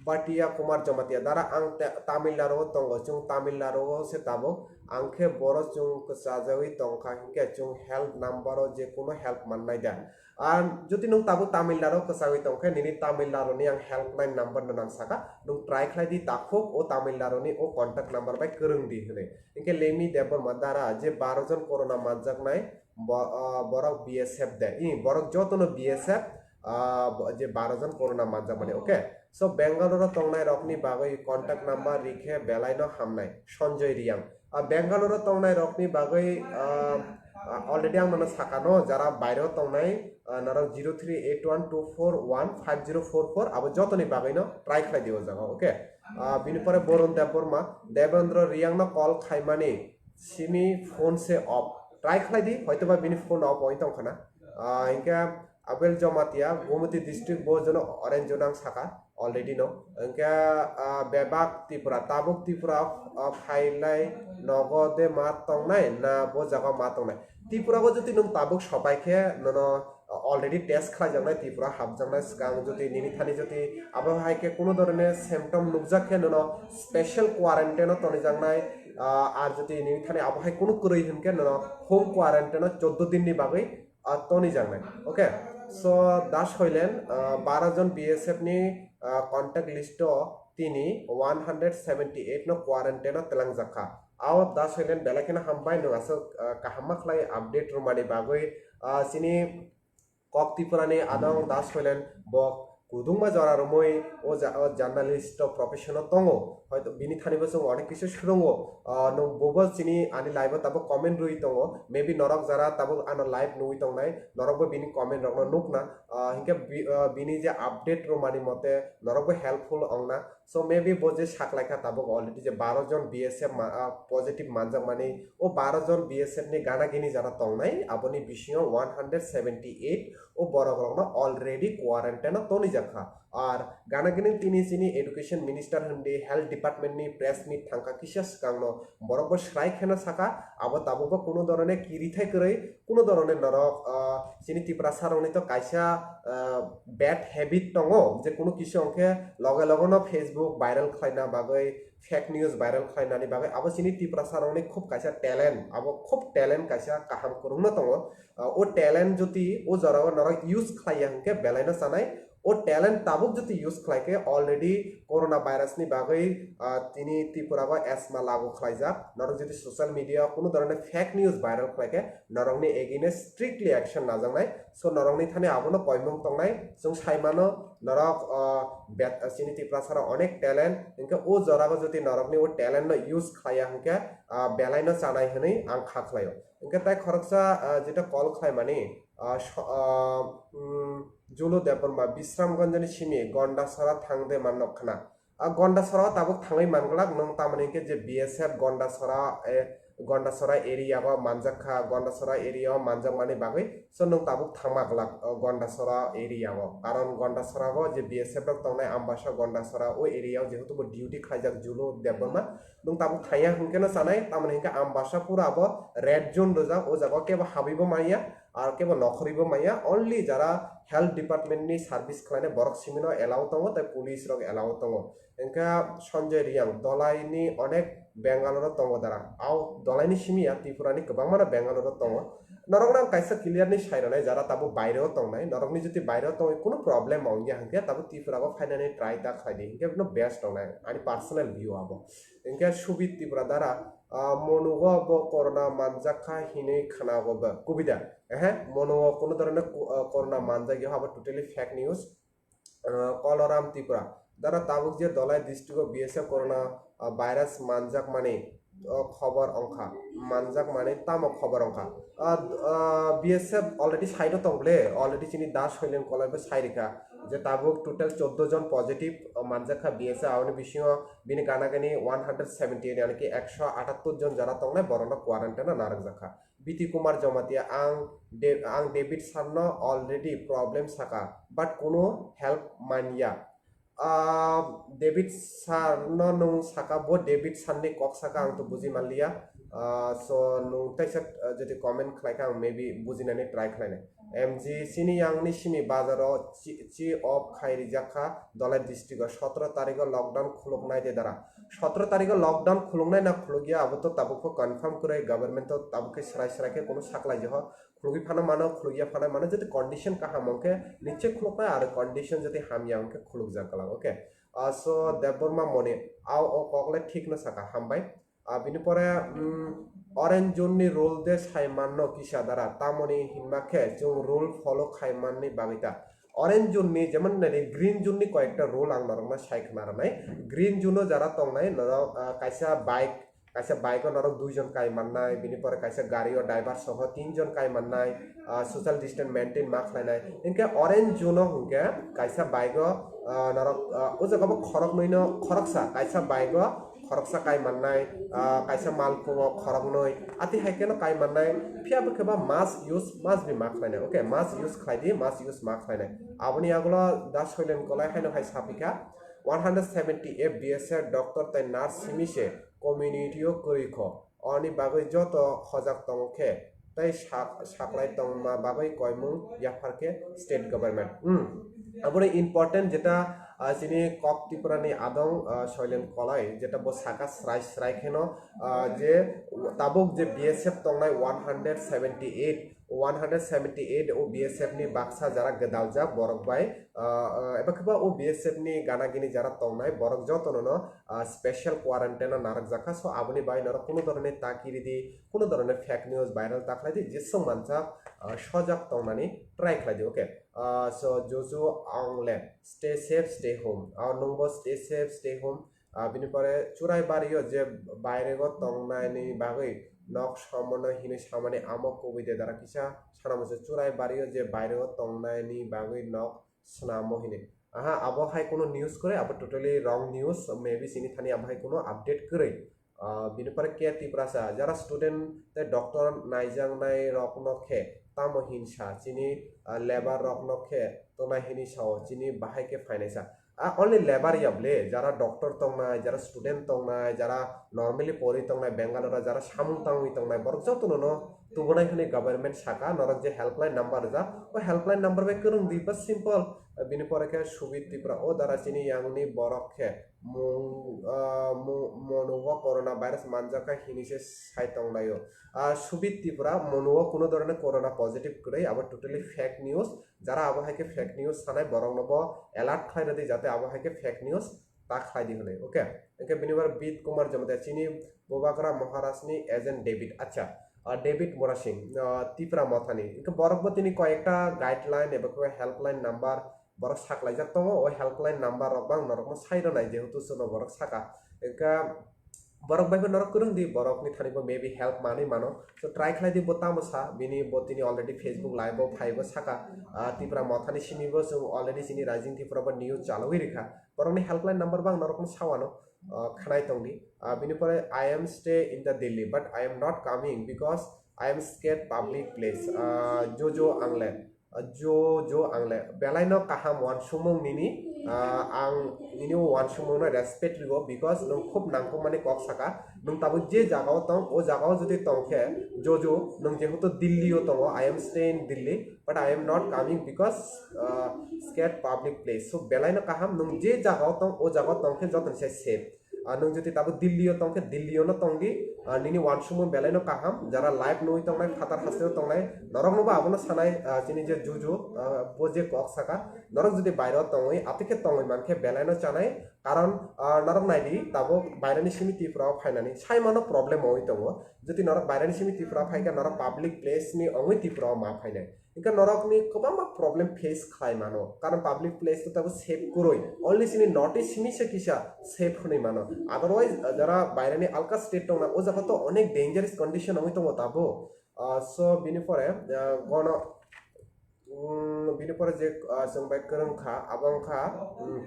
Batia Kumar Jamatia, dara ang te-, Tamil Nadu o tongo, chwng Tamil Nadu o se tabuk, ang khe boro chwng kwchajagwi tongkha, hinkhe chwng help number o je kuno help mannai da? Ar jodi nwng tabuk Tamil Nadu o kwchagwi tongkhe, nini Tamil Nadu ni ang helpline number no nang saka, nwng try khlai di takhuk o Tamil Nadu ni o contact number bai kwrwng di hwnwi. Hinkhe Lemi Debbarma, dara je baro jon corona manjaknai, bo-, ah, borok B S F de, i borok jotono B S F, ah, bo-, je baro jon corona manjakmani, okay? So Bangalore o tongnai rokni bagwi contact number rikhe belai no hamnai, Sanjoy Riang. Ah, Bangalore o tongnai rokni bagwi, ah, ah, already ang nono sakano, jara baire o tongnai, ah, norok zero three eight one two four one five zero four four, abo jotoni bagwi no try khlai di o jaga, okay? Ah, bini pore Borun Debbarma, Devendra Riang no call khaimani, simi phone se off. Try khlai di, hoito ba bini phone off oi tong khana. Ah, hinkhe Abel Jamatia, Gumoti district bo jono orange zone ang saka already no. Hinkhe, ah, bebak Tripura, tabuk Tripura, ah, phailai nogo de ma tongnai na bo jaga ma tongnai? Tripura o jodi nwng tabuk sopai khe nono already test khlaijaknai, Tripura hapjaknai swkang jodi nini thani jodi abo hai khe kuno dhoroner symptom nukjak khe nono special quarantine o tonijaknai, ah, ar jodi nini thani abo hai kuno kwrwi hwn khe nono home quarantine o choudo din ni bagwi, ah, tonijaknai. Okay, so Da Soilen, ah, baro jon B S F ni, ah, contact list o tini one hundred seventy eight no quarantine o twlangjak kha. Ao Da Soilen belai kheno hambai, nwng aswk, ah, kahamma khlai update rwmani bagwi, ah, chini Kok Tripura ni adong Da Soilen bo kudungma jora romwi o ja-, o journalist o profession o tongo. Hoito bini thani bo chwng onek kisa swrwngo. Ah, nwng bobo chini ani live o tabuk comment rwi tongo. Maybe norok jara tabuk ano live nugwi tongnai, norok bo bini comment rokno nukna. Ah, hinkhe bi-, ah, bini je update rwmani mote norok bo helpful ongna. So maybe bo je saklaikha tabuk already je baro jon B S F ma-, ah, positive manjakmani, o baro jon B S F ni gana gini jara tongnai, aboni bisingo one hundred seventy eight o borok rokno already quarantine o tonijakha. Ar gana gini tini chini education minister hwndi health department ni press meet thangkha kisa swkangno, borok bo srai kheno saka, abo tabuk bo kuno dhoroner kirithai kwrwi, kuno dhoroner norok, ah, chini Tiprasa rokni to kaisa, ah, bad habit tongo, je kuno kisa ongkhe loge loge no Facebook viral khlaina bagwi, fake news viral khlainani bagwi abo chini Tiprasa rokni khub kaisa talent, abo khub talent kaisa kaham kwrwngno tongo. Ah, o talent jodi o jorao norok use khlaiya hwnkhe belaino chanai, o talent tabuk jodi use khlaikhe already corona virus ni bagwi, ah, tini Tripura o asma lagu khlaijak, norok jodi social media o kuno dhoroner fake news viral khlaikhe norokni against strictly action najaknai. So norokni thani abono koimung tongnai, chwng saimano norok, ah, bet-, chini Tiprasa rok onek talent, hwnkhe o jorao jodi norokni o talent no use khlaiya hwnkhe, ah, belaino chanai hwnwi ang kha khlaio. Hwnkhe tai khoroksa, ah, jeta call khlaimani, ah, so-, ah, mm, Julu Debbarma, Bisramganjni simi Gondasora thangde manno khna. Ah, Gondasora tabuk thangwi manglak nwng, tamoni hwnkhe je B S F Gondasora, eh, Gondasora area o manjak kha, Gondasora area o manjakmani bagwi so nwng tabuk thangma glak, oh, Gondasora area o. Karon Gondasora o je B S F rok tongnai Ambasa Gondasora o area o jehetu bo duty khlaijak Julu Debbarma, nwng tabuk thangya hwnkhe no chanai, tamoni hwnkhe Ambasa pura bo red zone rwjak, o jaga o kebo habwibo manya, ar kebo nokhorwibo manya, only jara health department ni service khlainai borok simino allow tongo, tei police rok allow tongo. Hwnkhe Sanjay Reang, Dolai ni onek Bangalore o tongo dara. Au Dolai ni simi ya, Tripura ni kwbangma no Bangalore o tongo. Norok no ang kaisa clear ni sai rwnai, jara tabuk baire o tongnai, norok ni jodi baire o tongwi kunu problem wngya hwnkhe tabuk Tripura o phainani try ta khlai di, hwnkhe no best tongnai, ani personal view abo. Hwnkhe Subit Tripura dara, ah, monugo bo corona manjak kha hinwi khwnago bo. Kubida, ehe, monugo kunu dhoroner ko-, ah, corona manjak ya, abo totally fake news. Ah, Koloram Tripura. Dara tabuk je Dolai district o B S F corona, ah, virus manjak mani, oh, khobor ongkha. Manjak mani tamo khobor ongkha. Ah, ah, B S F already side o tong ble, already chini Das Hoilen Kolai bo sai rikha. Je tabuk total chordo jon positive, oh, manjak kha B S F, aboni bisingo bini gana gani one hundred seventy eight, yani ki ekso atattor jon jara tongnai borokno quarantine o narwk jak kha. B T Kumar Jamatia, ang De-, ang David Sir no already problem saka, but kuno help manya. Ah, David Sir no nwng saka, bo David Sir ni kok saka, ang to buji manliya. Ah, so nwng teisa, ah, jodi comment khlai kha, ang maybe bujinani try khlainai. M G chini yang ni simi bazar o chi, chi off khai rijak kha Dolai district o, sotro tarik o lockdown khuluk nai de dara. Sotro tarik o lockdown khuluk nai na khuluk ya, abo to tabuk pho confirm kwrwi, government to tabuk khe srai srai khe kunu saklai jaho. Khulugwi phano mano, khulugya phano mano, jodi condition kaham wngkhe nichoi khuluknai, aro condition jodi hamya wngkhe khulukjak kwlak, okay? Ah, so Debbarma Moni, au o kok le thik no saka, hambai. Ah, bini pore, mm, orange zone ni rule de sai manno kisa dara, tamoni hinma khe chwng rule follow khai manni bagwi ta. Orange zone ni, jemon nai green zone ni koyekta rule ang norokno sai khna rwnai. Green zone o jara tongnai norok, ah, kaisa bike, kaisa bike o norok dui jon kai mannai, bini pore kaisa gari o driver soho tin jon kai mannai, ah, social distance maintain ma khlainai. Hinkhe orange zone o hinkhe kaisa bike o, ah, norok, ah, o jaga bo khoroknwi no, khoroksa, kaisa bike o khoroksa kai mannai, ah, kaisa malkhung o khoroknwi, ati hai kheno kai mannai. Phiya bo khe ba mask use must be ma khlainai, okay, mask use khlai di, mask use ma khlainai. Aboni yagulo da Soilen Kolai haino hai sapikha, one hundred seventy F B S F doctor tei nurse simi se community o kwrwi kho. Oni bagwi joto hojak tongo khe tei sak-, saklai tongma bagwi koimung yaphar khe state government. Hmm. Aboni important jeta, ah, chini kok Tripura ni adong, ah, Soilen Kolai jeta bo saka srai srai kheno, ah, je tabuk je B S F tongnai one hundred seventy eight, one hundred seventy eight o B S F ni baksa jara gwdaljak borok bai, ah, ah, eba khe ba o B S F ni gana gini jara tongnai borok jotono no, ah, special quarantine o narwk jakha. So aboni bai norok kunu dhoroner ta kiri di, kunu dhoroner fake news viral ta khlai di, jeswk manjak, ah, sojak tongnani try khlai di, okay? Ah, so Jojo Angle, stay safe, stay home. Ah, nwngbo stay safe, stay home. Ah, bini pore Churaibari o je bairego tongnani bagwi nok somono hinwi samani amo kubui de dara kisa sana muchung Churaibari o je bairego tongnani bagwi nok swnamo hinwi. Aha, abo hai kuno news kwrwi, abo totally wrong news, maybe chini thani abo hai kuno update kwrwi. Ah, bini pore K Tiprasa, jara student tei doctor naijaknai rokno khe tamo hinsa, chini, ah, labour rokno khe tongnai hinwi sao, chini bahai khe phainai sa. Ah, only labour ya ble, jara doctor tongnai, jara student tongnai, jara normally pori tongnai, Bangalore jara samung tangwi tongnai, borok jotono no tubunai hwnwi government saka, norok je helpline number rijak, o helpline number bai kwrwng di, ba simple. Bini pore khe Subit Tripura, o dara chini yangni borok khe mung, ah, mu-, monugo corona virus manjak kha hini se sai tonglaio. Ah, Subit Tripura monugo kuno dhoroner corona positive kwrwi, abo totally fake news. Jara abo hai khe fake news sanai, borokno bo alert khlai rwdi, jate abo hai khe fake news ta khlai di hwnwi. Okay, hwnkhe bini bar Bit Kumar Jamatia, chini Bubagra Maharajni agent David, acha, ah, David Murasing, ah, Tipra Mothani. Hwnkhe borok bo tini koi ekta guideline eba khe helpline number borok saklaijak tongo, o helpline number rok bang norokno sai rwnai, jehetu chwngno borok saka. Hwnkhe borok bai phano norok kwrwng di, borokni thani bo maybe help manwi mano. So try khlai di, bo tamo sa, bini bo tini already Facebook live o phai bo saka, ah, Tipra Mothani simi bo chwng already chini Rising Tripura bo news chalwi rikha. Borokni helpline number bang norokno sawano, ah, khnai tongdi. Ah, bini pore, "I am stay in the Delhi, but I am not coming because I am scared public place." Ah, Jojo Angle. Ah, Jojo Angle. Belai no kaham wansukmung nini. Ah, ang nini o wansukmung no respect rigo because nwng khub nangkukmani kok saka. Nwng tabuk je jaga o tong, o jaga o jodi tong khe, Jojo, nwng jehetu Delhi o tongo, "I am stay in Delhi, but I am not coming because, ah, scared public place." So belai no kaham, nwng je jaga o tong, o jaga o tong khe joto ni sai safe. Ah, nwng jodi tabuk Delhi o tong khe, Delhi o no tong di, ah, nini wansukmung belai no kaham. Jara live nugwi tongnai, phatar haste o tongnai, norok no bo abono sanai, ah, chini je Jojo, ah, bo je kok saka, norok jodi baire o tongwi, ati khe tongwi man khe belai no chanai, karon, ah, norok nai di, tabuk baire ni simi Tripura o phainani, sai mano problem ongwi tongo. Jodi norok baire ni simi Tripura phai khe, norok public place ni ongwi Tripura o ma phainai. Hingke norokni kwbangma problem face khlai mano, karon public place to tabo safe kwrwi, only chini North East simi se kisa safe hwnwi mano, otherwise, uh, jara baireni alka state tongna, o jaga to onek dangerous condition wngwi tongo tabo. Uh, so bini pore, uh, gono, um, bini pore je, uh, chwng bai kwrwng kha, abo wngkha, um,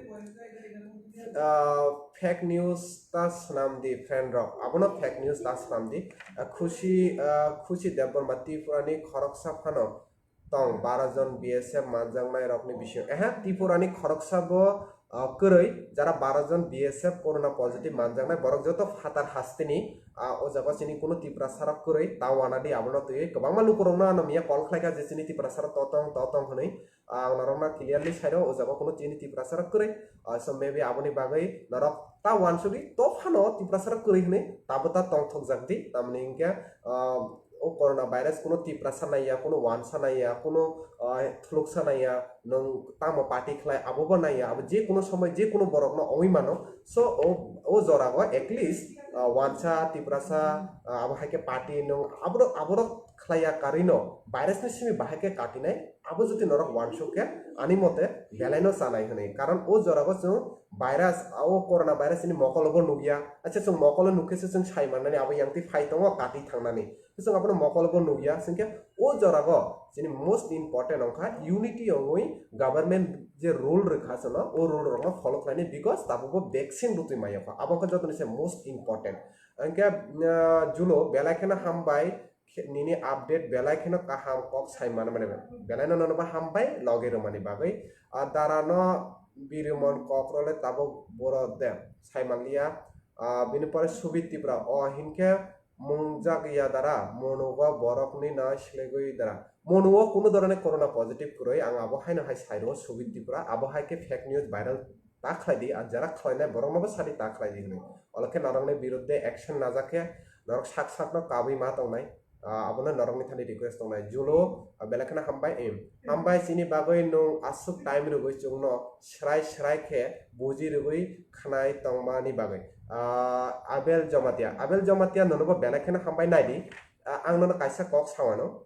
uh, fake news ta swnam di friend rok, abono fake news ta swnam di. Uh, Khushi, uh, Khushi Debbarma Tripura ni khoroksa phano tong baro jon B S F manjaknai rokni bisingo. Ehe, Tripura ni khoroksa bo, ah, kwrwi, jara baro jon B S F corona positive manjaknai, borok joto phatar hasteni, ah, o jaga chini kuno Tiprasa rok kwrwi, ta wanadi abono twiwi kwbangma lukurokno ano miya call khlaikha je chini Tiprasa rok to tong, to tong hwnwi. Ah, ang norokno clearly sairo, o jaga kuno chini Tiprasa rok kwrwi. Ah, so maybe aboni bagwi norok ta wansugwi to phano Tiprasa rok kwrwi hwnwi tabo ta tongthokjak di, tamni hinkhe, ah, o corona virus kuno Tiprasa naiya, kuno wansa naiya, kuno, ah, thuluksa naiya, nwng tamo party khlai, abo bo naiya, abo je kuno somoi je kuno borokno ongwi mano. So, o, o jorago at least, ah, wansa, Tiprasa, ah, abo hai khe party nwng aborok, aborok khlaiya karwino virus ni simi bahai khe katinai, abo jodi norok wansuk khe ani mote belai no chanai hwnwi. Karon o jorago chwng virus, o corona virus ni mokolo bo nukya, acha chwng mokolo nukkhe se chwng sai mannani abo yang twi phai tongo kati thangnani. Chwng abono mokol bo nukya, hwnkhe o jorago chini most important wngkha unity wngwi government je rule rwkha chwngno, o rule rokno follow khlainai, because tabukbo vaccine rwtwi manya kho, abo wngkha jotoni se most important. Hwnkhe, ah, Julo, belai kheno hambai, khe-, nini update belai kheno kaham kok sai mano mani, belai no nono bo hambai logi rwmani bagwi. Ah, Dara no birimon kok role tabuk boro de sai manliya. Ah, bini pore Subit Tripura, o hinkhe mungjak ya dara, monugo borokni no slegwi dara. Monugo kunu dhoroner corona positive kwrwi, ang abo haino hai sai rwo Subit Tripura, abo hai khe fake news viral ta khlai di, ar jara khlainai borokno bo sadi ta khlai di hwnwi. Olokhe norokni biruddhe action najak khe norok sak sakno kabwi ma tongnai, ah, abono norokni thani request tongnai. Julo, ah, belai kheno hambai, em. Hambai chini bagwi nwng aswk time rwgwi chwngno srai srai khe buji rwgwi khnai tongmani bagwi. Ah, Abel Jamatia, Abel Jamatia nono bo belai kheno hambai nai di. Ah, ang nono kaisa kok sawano.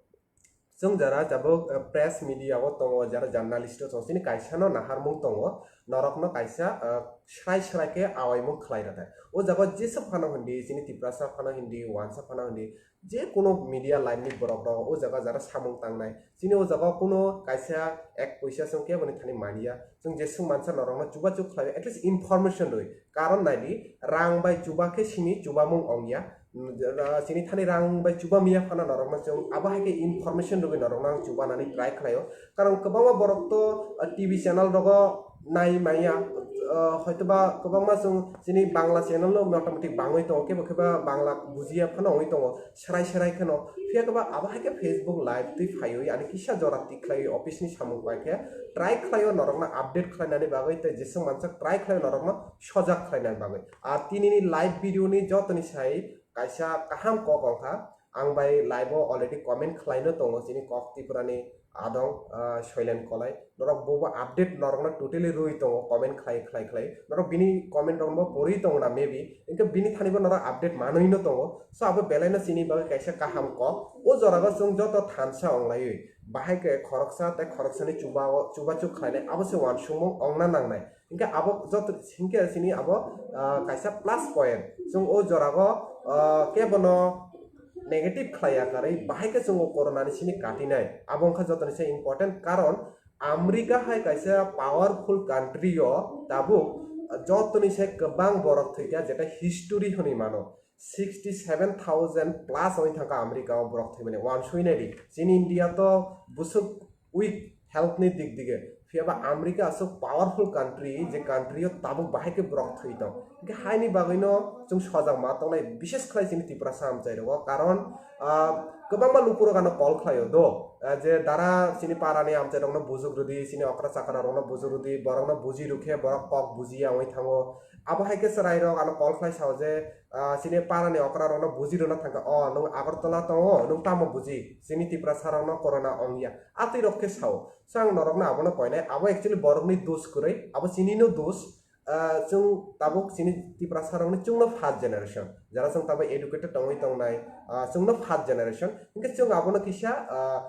Chwng jara jabo, eh, press media o tongo, jara journalist o tongo, chini kaisa no naharmung tongo, norok no kaisa, eh, srai srai khe awaimung khlai rwdi. O jaga o jesa phano hindi, chini Tiprasa phano hindi, wansa phano hindi, je kuno media line ni borok rok o jaga jara samung tangnai, chini o jaga o kuno kaisa ek poisa chwng kebo ni thani manya, chwng jeswk mansa norok no chubachu khlai, at least information rwi, karon nai di, rang bai chuba khe simi chubamung ongya. Chini thani rang bai chuba miya phano norokno chwng abo hai khe information rwgwi norokno ang chubanani try khlaio. Karon kwbangma borok to, ah, T V channel rogo nai maya, uh, hoitoba kwbangma chwng chini Bangla channel no motamoti bangwi tongo, kebo khe ba Bangla bujiya phano wngwi tongo, serai serai kheno. Phiya khe ba abo hai khe Facebook live twi phaiwi ani kisa jora tik khlaiwi office ni samung pai khe try khlaio norokno update khlainani bagwi tei jeswk mansak try khlaio norokno sojak khlainani bagwi. Ar tinini live video ni jotoni sai kaisa kaham kok wngkha, ang bai live o already comment khlaino tongo chini Kok Tripura ni adong, ah, Soilen Kolai. Norok bobo update norokno totally rwi tongo comment khlai khlai khlai. Norok bini comment rokno pori tongo na maybe. Hwnkhe bini thani bo norok update manwi no tongo. So abo belai no chini bagwi kaisa kaham kok. O jora o chwng joto thansa onglaiwi bahai khe khoroksa tei khoroksani chuba o, chubachu khlainai abo se uansukmung ongna nangnai. Hingke abo joto, hingke chini abo, ah, kaisa plus point. Chwng o jorago, ah, kebono negative khlaiya karwi, bahai khe chwng o corona ni simi katinai. Abo wngkha jotoni se important, karon America hai kaisa powerful country o tabuk, ah, jotoni se kwbang borok thwikha, jeta history hwnwi mano. Sixty seven thousand plus wngwi thangkha America o borok thwimani. Uansuknai di, chini India to bwswk weak health ni dik dige. Phiya ba America aswk powerful country, je country o tabuk bahai khe borok thwi tong. Hingke haini bagwi no chwng sojak ma tongnai, bishes khlai chini Tiprasa amchai rogo. Karon, ah, kwbangma lukurok ano call khlaio do. Ah, je dara chini para ni amchai rokno bujuk rwdi, chini okra chakra rokno bujuk rwdi, borokno buji rwkhe borok kok bujiya wngwi thango. Abo hai khe chwrai rok ano call khlai sao je, ah, chini para ni okra rokno buji rwna thangkha, "O, nwng Agartala tongo, nwng tamo buji?" Chini Tiprasa rokno corona ongya. Atwi rok khe sao. So ang norokno abono koinai, abo actually borokni dos kwrwi, abo chinino dos. Ah, chwng tabuk chini Tiprasa rokni chwngno first generation. Jara chwng tabuk educated tongwi tongnai, ah, chwngno first generation. Hingke chwng abono kisa, ah,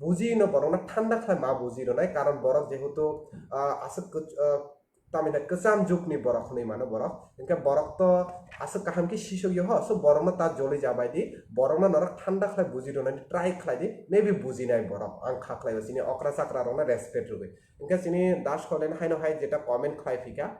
buji no borokno thanda khlai ma buji rwnai, karon borok jehetu, ah, aswk kwch-, ah, tamina kwcham jukni borok hwnwi mano borok. Hingke borok to aswk kaham khe sisok yo ho, so borokno ta joli ja bai di, borokno norok thanda khlai buji rwnani try khlai di, maybe bujinai borok. Ang kha khlai o chini okra chakra rokno respect rwgwi. Hingke chini Das Holen haino hai jeta comment khlai phika,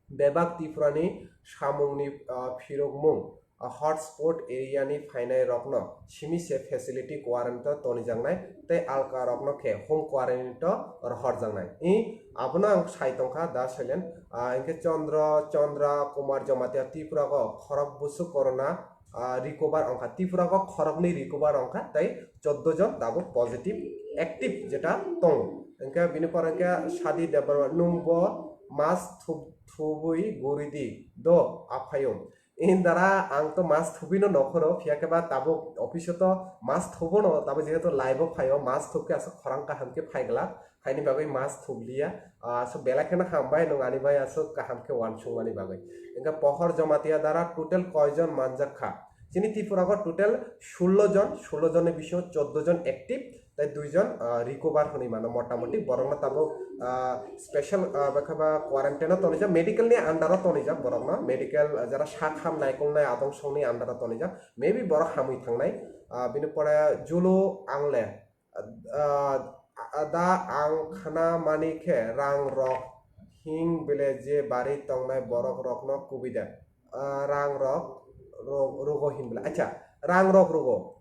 bebak Tripurani samungni, ah, phirokmung, ah, hotspot area ni phainai rokno simi se facility quarantine o tonijaknai tei alka rokno khe home quarantine o rohorjaknai. I abono ang sai tongkha Das Holen, ah, hingke Chandra, Chandra Kumar Jamatia Tripura o khorok busu corona, ah, recover ongkha. Tripura o khoroknwi recover ongkha tei choudo jon tabuk positive active jeta tongo. Hingke bini pore hingke Sadi Debbarma, nwng bo mask thu-, thubui guri di do, aphayung. Indara ang to mask thubui no nokhoro, phiya khe ba tabuk office o to mask thubo no, tabuk jehetu live o phaio, mask thub khe aswk khorang kaham khe phai glak. Haini bagwi mask thubliya, ah, so belai kheno hambai nwng ani bai aswk kaham khe uansukmani bagwi. Hingke Pohor Jamatia dara total koijon manjak kha? Chini Tripura o total sullo jon, sullo jonni bisingo choudo jon active, tei dui jon, ah, recover hwnwi mano motamoti. Borokno tabuk, ah, special, ah, bakha ba quarantine o tonijak, medical ni under o tonijak borokno, medical, ah, jara sak ham naikolnai adong songni under o tonijak, maybe borok hamwi thangnai. Ah, bini pore Julu Angle, ah, ah, da ang khna mani khe rang rok hing bile je bari tongnai borok rokno kubui de, ah, rang rok ro-, rogo hin bile. Acha, rang rok rogo.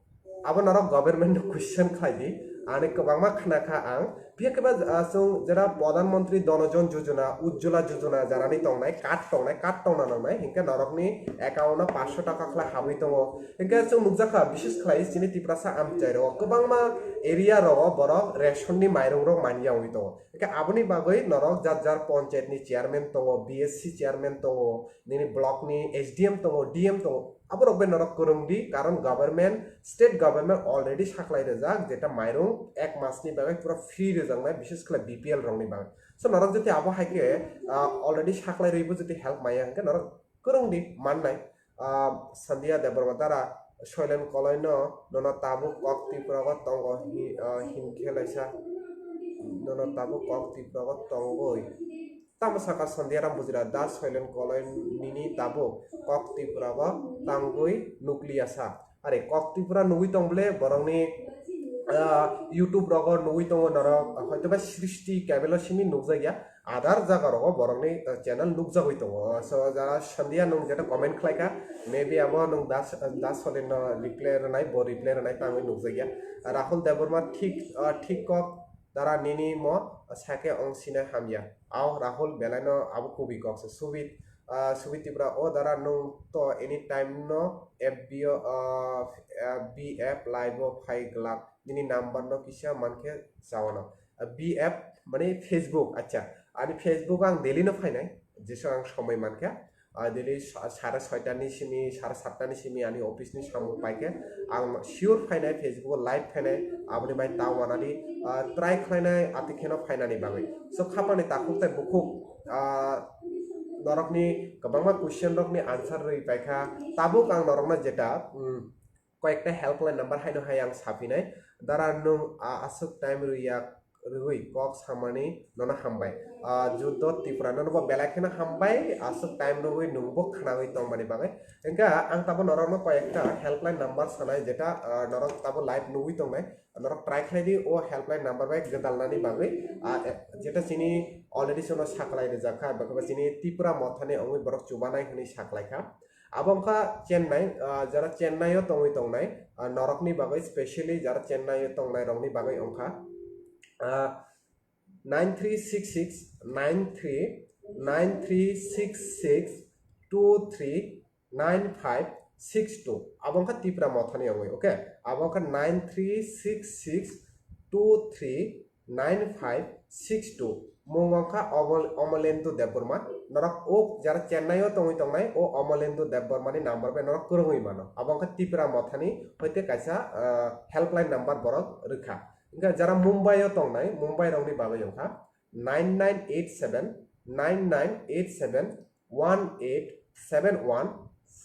Abo norok government no question khlai di. Ani kwbangma khna kha ang. Phiya khe ba, ah, chwng jera Pradhan Mantri Dhan Jojona, Ujjwala Jojona jarani tongnai, card tongnai, card tongna nangnai. Hinkhe norokni account o paanch sho taka khlai habwi tongo. Hinkhe chwng nukjakha, bises khlai chini Tiprasa amchairo kwbangma area rogo borok ration ni mairung rok manya wngwi tongo. Hinkhe aboni bagwi norok jar jar ponchayat ni chairman tongo, B S C chairman tongo, nini block ni S D M tongo, D M tongo. Aborok bai norok kwrwng di, karon government, state government already saklai rijak, jeta mairung ek mas ni bagwi pura free rijaknai, bises khlai B P L rok ni bagwi. So norok jodi abo hai khe, ah, already saklai rwibo jodi help maya hinkhe norok kwrwng di mannai. Ah, Sandhya Debbarma dara Soilen Koloi no nono tabuk kok Tripura o tongo hi-, ah, hinkhe laisa nono tabuk kok Tripura o tongoi. Tamo saka Sandhya Ram Bujra, da Soilen Koloi nini tabuk kok Tripura o tangwi nukliya sa. Are kok Tripura nugwi tong bole borokni, ah, YouTube rogo nugwi tongo norok, hoitoba Srishti Cable o simi nukjakya. Other jaga rogo borokni, ah, channel nukjagwi tongo. So, jara Sandhya nwng jeta comment khlaikha, maybe abo nwng das, das Soilen no reply rwnai, bo reply rwnai tangwi nukjakya. Rahul Debbarma thik, ah, thik kok Dara nini mo sake ong sinai hamya. Ao Rahul belaino abo kubui kok se. Subit, ah, Subit Tripura, o dara nung to anytime no F B o, ah, ah, B F live o phai glak. Nini number no kisa mankhe chawano. Ah, B F mani Facebook, acha. Ani Facebook ang daily no phainai. Jesa ang somoi mankhe. Ah, daily sa-, sare soita ni simi, sare satta ni simi ani office ni samung paikhe ang sure phainai, Facebook o live phainai, aboni bai ta wanani, ah, try khlainai, ati kheno phainani bagwi. So, khapani takhuk tai bukhuk, ah, norokni kwbangma question rokni answer rwi paikha. Tabuk ang norokno jeta, mm, koyekta helpline number haino hai ang saphinai. Dara nung, ah, aswk time rwya rwgwi kok samani nono hambai. Ah, Judot Tripura, nono bo belai kheno hambai, aswk time rwgwi nungbo khnawi tongmani bagwi. Hwnkhe ang tabo norokno koyekta helpline number sanai, jeta, ah, norok tabo live nugwi tongnai, norok try khlai di o helpline number bai gwdalnani bagwi. Ah, eh, jeta chini already sono saklai rijak kha, bwkha chini Tripura mothani wngwi borok chubanai hwnwi saklai kha. Abo wngkha Chennai, ah, jara Chennai o tongwi tongnai, ah, norokni bagwi, specially jara Chennai o tongnai rokni bagwi wngkha, ah, nine three six six nine three, nine three six six two three nine five six two. Abo wngkha Tripura mothani wngwi, okay? Abo wngkha nine three six six two three nine five six two. Mung wngkha Omol-, Omolendu Debbarma. Norok o jara Chennai o tongwi tongnai, o Omolendu Debbarma ni number bai norok kwrwngwi mano. Abo wngkha Tripura mothani hoite kaisa, ah, helpline number borok rwkha. Hwnkhe jara Mumbai o tongnai, Mumbai rokni bagwi wngkha nine nine eight seven nine nine eight seven one eight seven one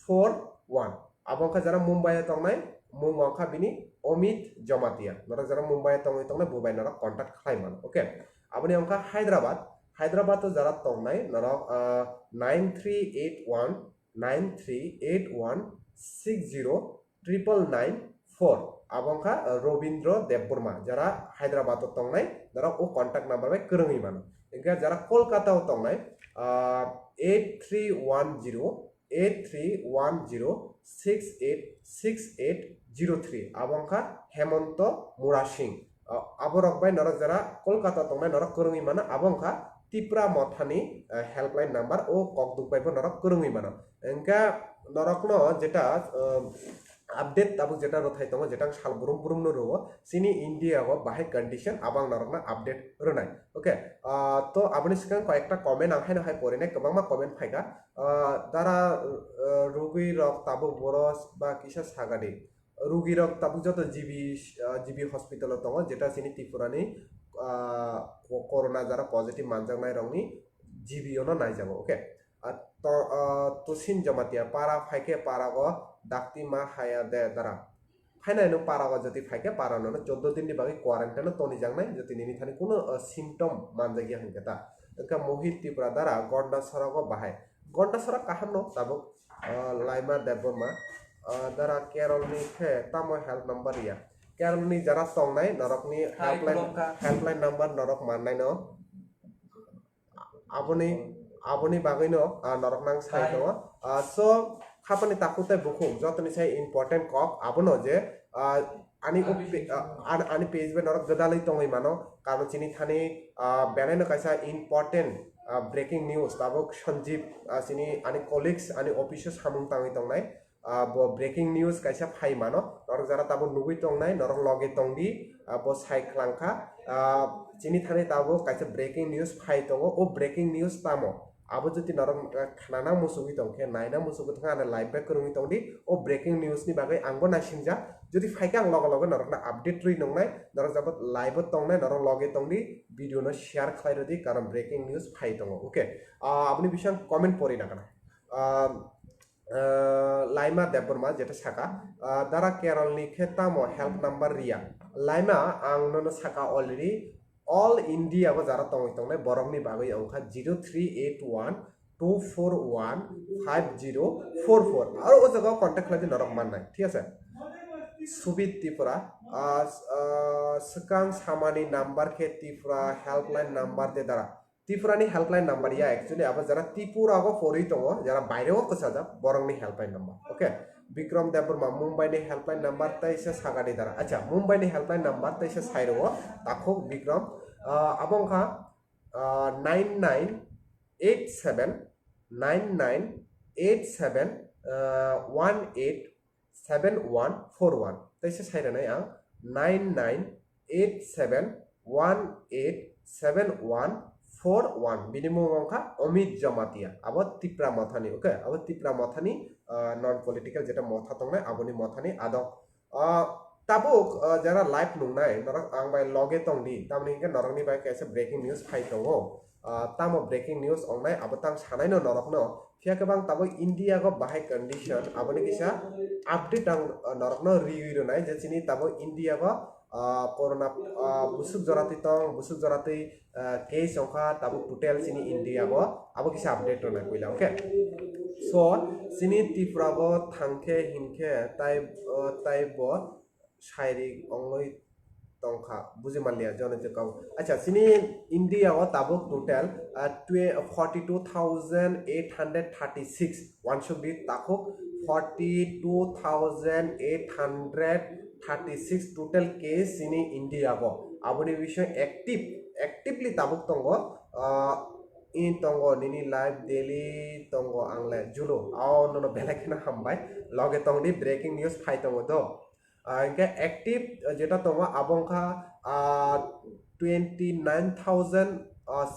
four one. Abo wngkha jara Mumbai o tongnai, mung wngkha bini Omit Jamatia. Norok jara Mumbai o tongwi tongnai, bo bai norok contact khlai mano. Okay. Aboni wngkha Hyderabad. Hyderabad o jara tongnai norok, ah, nine three eight one nine three eight one six zero triple nine four. Abo wngkha, ah, Robindra Debbarma, jara Hyderabad o tongnai, norok o contact number bai kwrwngwi mano. Hwnkhe jara Kolkata o tongnai, ah, eight three one zero eight three one zero six eight six eight zero three. Abo wngkha Hemonto Murasing. Ah, aborok bai norok jara Kolkata tongnai norok kwrwngwi mano, abo wngkha Tripura mothani, ah, helpline number, o kokduk bai bo norok kwrwngwi mano. Hwnkhe norokno jeta, ah, update tabuk jeta rwthai tongo, jeta ang sal brum brum no rwo, chini India o bahai condition, abo ang norokno update rwnai. Okay, ah, to aboni swkang koyekta comment ang haino hai porinai, kwbangma comment phaikha. Ah, dara, ah, rugwi rok tabuk boros ba kisa sagadi. Rugwi rok tabuk joto G B, ah, G B hospital o tongo, jeta chini Tripura ni, ah, ko-, corona jara positive manjaknai rokni G B o no naijago. Okay. Ah, to, ah, Tusin Jamatia para phaikhe para o dakti ma haya de dara. Phainai no para o jati phaikhe para no choddo din ni bagwi quarantine o tonijaknai, jati nini thani kuno, ah, symptom manjakya hwnkhe ta. Wngkha Mohit Tripura dara Gonda Sorok o bahai. Gonda Sorok kaham no tabuk, ah, Laima Debbarma, ah, dara Kerol ni khe tamo help number ya. Kerol ni jara tongnai norok ni Hai, helpline, khulumkha. Helpline number norok mannai no. Aboni, aboni bagwi no, ah, norok nang sai Hai. tongo. Ah, so, khapani takhuk tai bukhuk, jotoni sai important kok, abono je, ah, ani Ani upi-, ah, an-, ani page bai norok gwdalwi tongwi mano, karon chini thani, ah, belai no kaisa important, ah, breaking news, tabuk Sanjeev, ah, chini ani colleagues, ani office o samung tangwi tongnai, ah, bo breaking news kaisa phai mano, norok jara tabuk nugwi tongnai, norok loge tongdi, ah, bo sai khwlangkha, ah, chini thani tabuk kaisa breaking news phai tongo, o breaking news tamo? Abo jodi norok, ah, khnana muchugwi tongkhe, naina muchugwi tongkhe, ano live bai kwrwngwi tongdi, o breaking news ni bagwi angbo naisingjak, jodi phaikhe ang loge loge norokno update rwi nongnai, norok jabot live o tongnai, norok loge tongdi, video no share khlai rwdi, karon breaking news phai tongo, okay? Ah, aboni bising comment pori nangkha na. Ah, ah, Laima Debbarma jeta saka, ah, dara Kerol ni khe tamo help number riya? Laima, ang nono saka already, all India o jara tongwi tongnai borok ni bagwi wngkha zero three eight one two four one five zero four four. Aro o jaga o contact khlai di norok mannai, thik ase? Subit Tripura, ah, s-, ah, swkang samani number khe Tripura helpline number de dara. Tripura ni helpline number ya, actually abo jara Tripura o porwi tongo, jara baire o kwchajak borok ni helpline number. Okay. Bikram Debbarma, Mumbai ni helpline number teisa sagani dara. Acha, Mumbai ni helpline number teisa sairo takhuk Bikram. Ah, abo wngkha, ah, nine nine eight seven, nine nine eight seven, ah, one eight seven one four one. Teisa sairanai ang, nine nine eight seven one eight seven one four one. Bini mung wngkha Amit Jamatia. Abo Tipra Mothani, okay? Abo Tipra Mothani, ah, non political jeta motha tongnai, aboni mothani adok. Ah, tabuk, ah, jara live nungnai, norok ang bai loge tongdi. Tamni hingke norokni bai kaisa breaking news phai tongo. Ah, tamo breaking news ongnai, abo tang sanaino norokno. Phiya khe bang tabuk India go bahai condition, aboni kisa update ang, ah, norokno riwi rwnai je chini tabuk India go, ah, corona, ah, busuk joratwi tong, busuk joratwi, ah, case wngkha tabuk total chini India go, abo kisa update rwnai puila, okay? So, chini Tripura go thangkhe hinkhe tai, ah, tai bo sairik ongwi tongkha, buji manliya, jone je kau. Acha, chini India o tabuk total, ah, twe-, forty two thousand eight hundred thirty six, wansuk di takhuk, forty two thousand eight hundred thirty six total case chini India go. Aboni bising active, actively tabuk tongo, ah, in tongo, nini live daily tongo, ang le julu, ao nono belai kheno hambai, loge tongdi, breaking news phai tongo do. Ah, hingke active, ah, jeta tongo abo wngkha, ah, twenty nine thousand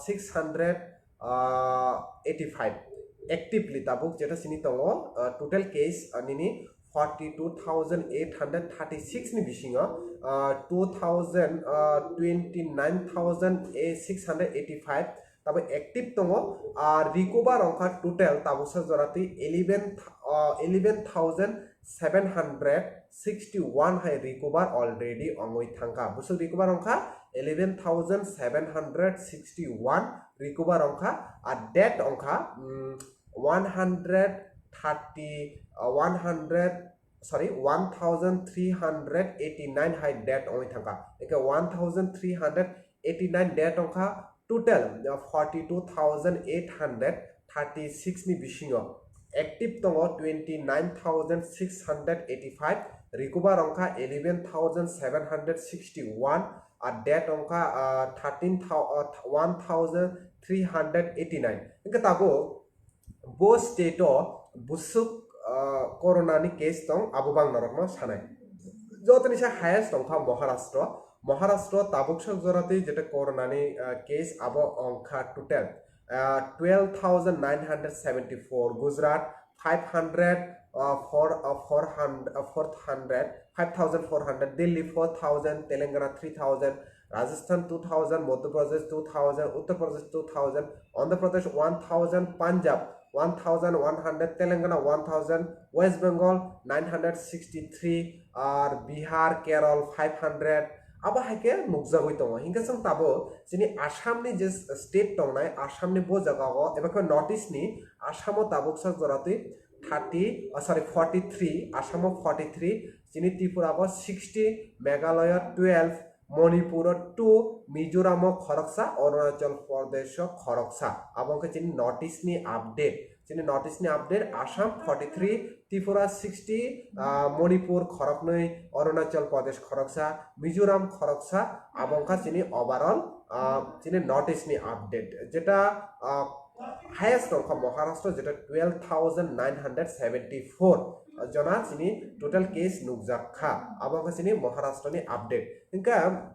six hundred eighty five. Actively tabuk jeta sini tongo, ah, total case, ah, nini forty two thousand eight hundred thirty six ni bisingo, ah, two thousand, ah, twenty nine thousand six hundred eighty five. Tabuk active tongo, ah, recover wngkha total tabuksa joratwi eleven, ah, eleven thousand seven hundred sixty one hai recover already ongwi thangkha. Busuk recover wngkha eleven thousand seven hundred sixty one recover wngkha, ah, death wngkha, mm, one hundred thirty, ah, one hundred, sorry, one thousand three hundred eighty nine hai death ongwi thangkha. Eke one thousand three hundred eighty nine death wngkha, total, uh, forty two thousand eight hundred thirty six ni bisingo active tongo twenty nine thousand six hundred eighty five, recover wngkha eleven thousand seven hundred sixty one, ar death wngkha, uh, thirteen thou-, uh, one thousand three hundred eighty nine. Hingke tabuk bo state o busuk, ah, corona ni case tong, abo bang norokno sanai. Jotoni sa highest tongkha Maharashtra. Maharashtra tabuk sok joratwi jeta corona ni, ah, case abo ongkha total, ah, twelve thousand nine hundred seventy four, Gujarat five hundred, ah, four, ah, four hundred, ah, four hundred, five thousand four hundred, Delhi four thousand, Telangana three thousand, Rajasthan two thousand, Madhya Pradesh two thousand, Uttar Pradesh two thousand, Andhra Pradesh one thousand, Punjab one thousand one hundred, Telangana one thousand, West Bengal nine hundred sixty three, ar Bihar, Kerala five hundred. Abo hai khe nukjagwi tongo. Hinkhe chwng tabuk chini Assam ni je state tongnai, Assam ni bo jaga o, eba khe North East ni Assam o tabuk sak joratwi thirty, ah, sorry, forty three, Assam o forty three, chini Tripura o sixty, Meghalaya twelve, Manipur o two, Mizoram o khoroksa, Arunachal Pradesh o khoroksa. Abo wngkha chini North East ni update. Chini North East ni update, Assam forty three, Tripura sixty, ah, Manipur khoroknwi, Arunachal Pradesh khoroksa, Mizoram khoroksa. Abo wngkha chini overall, ah, chini North East ni update. Jeta, ah, highest wngkha Maharashtra, jeta twelve thousand nine hundred seventy four jona chini total case nukjak kha. Abo wngkha chini Maharashtra ni update. Hingkha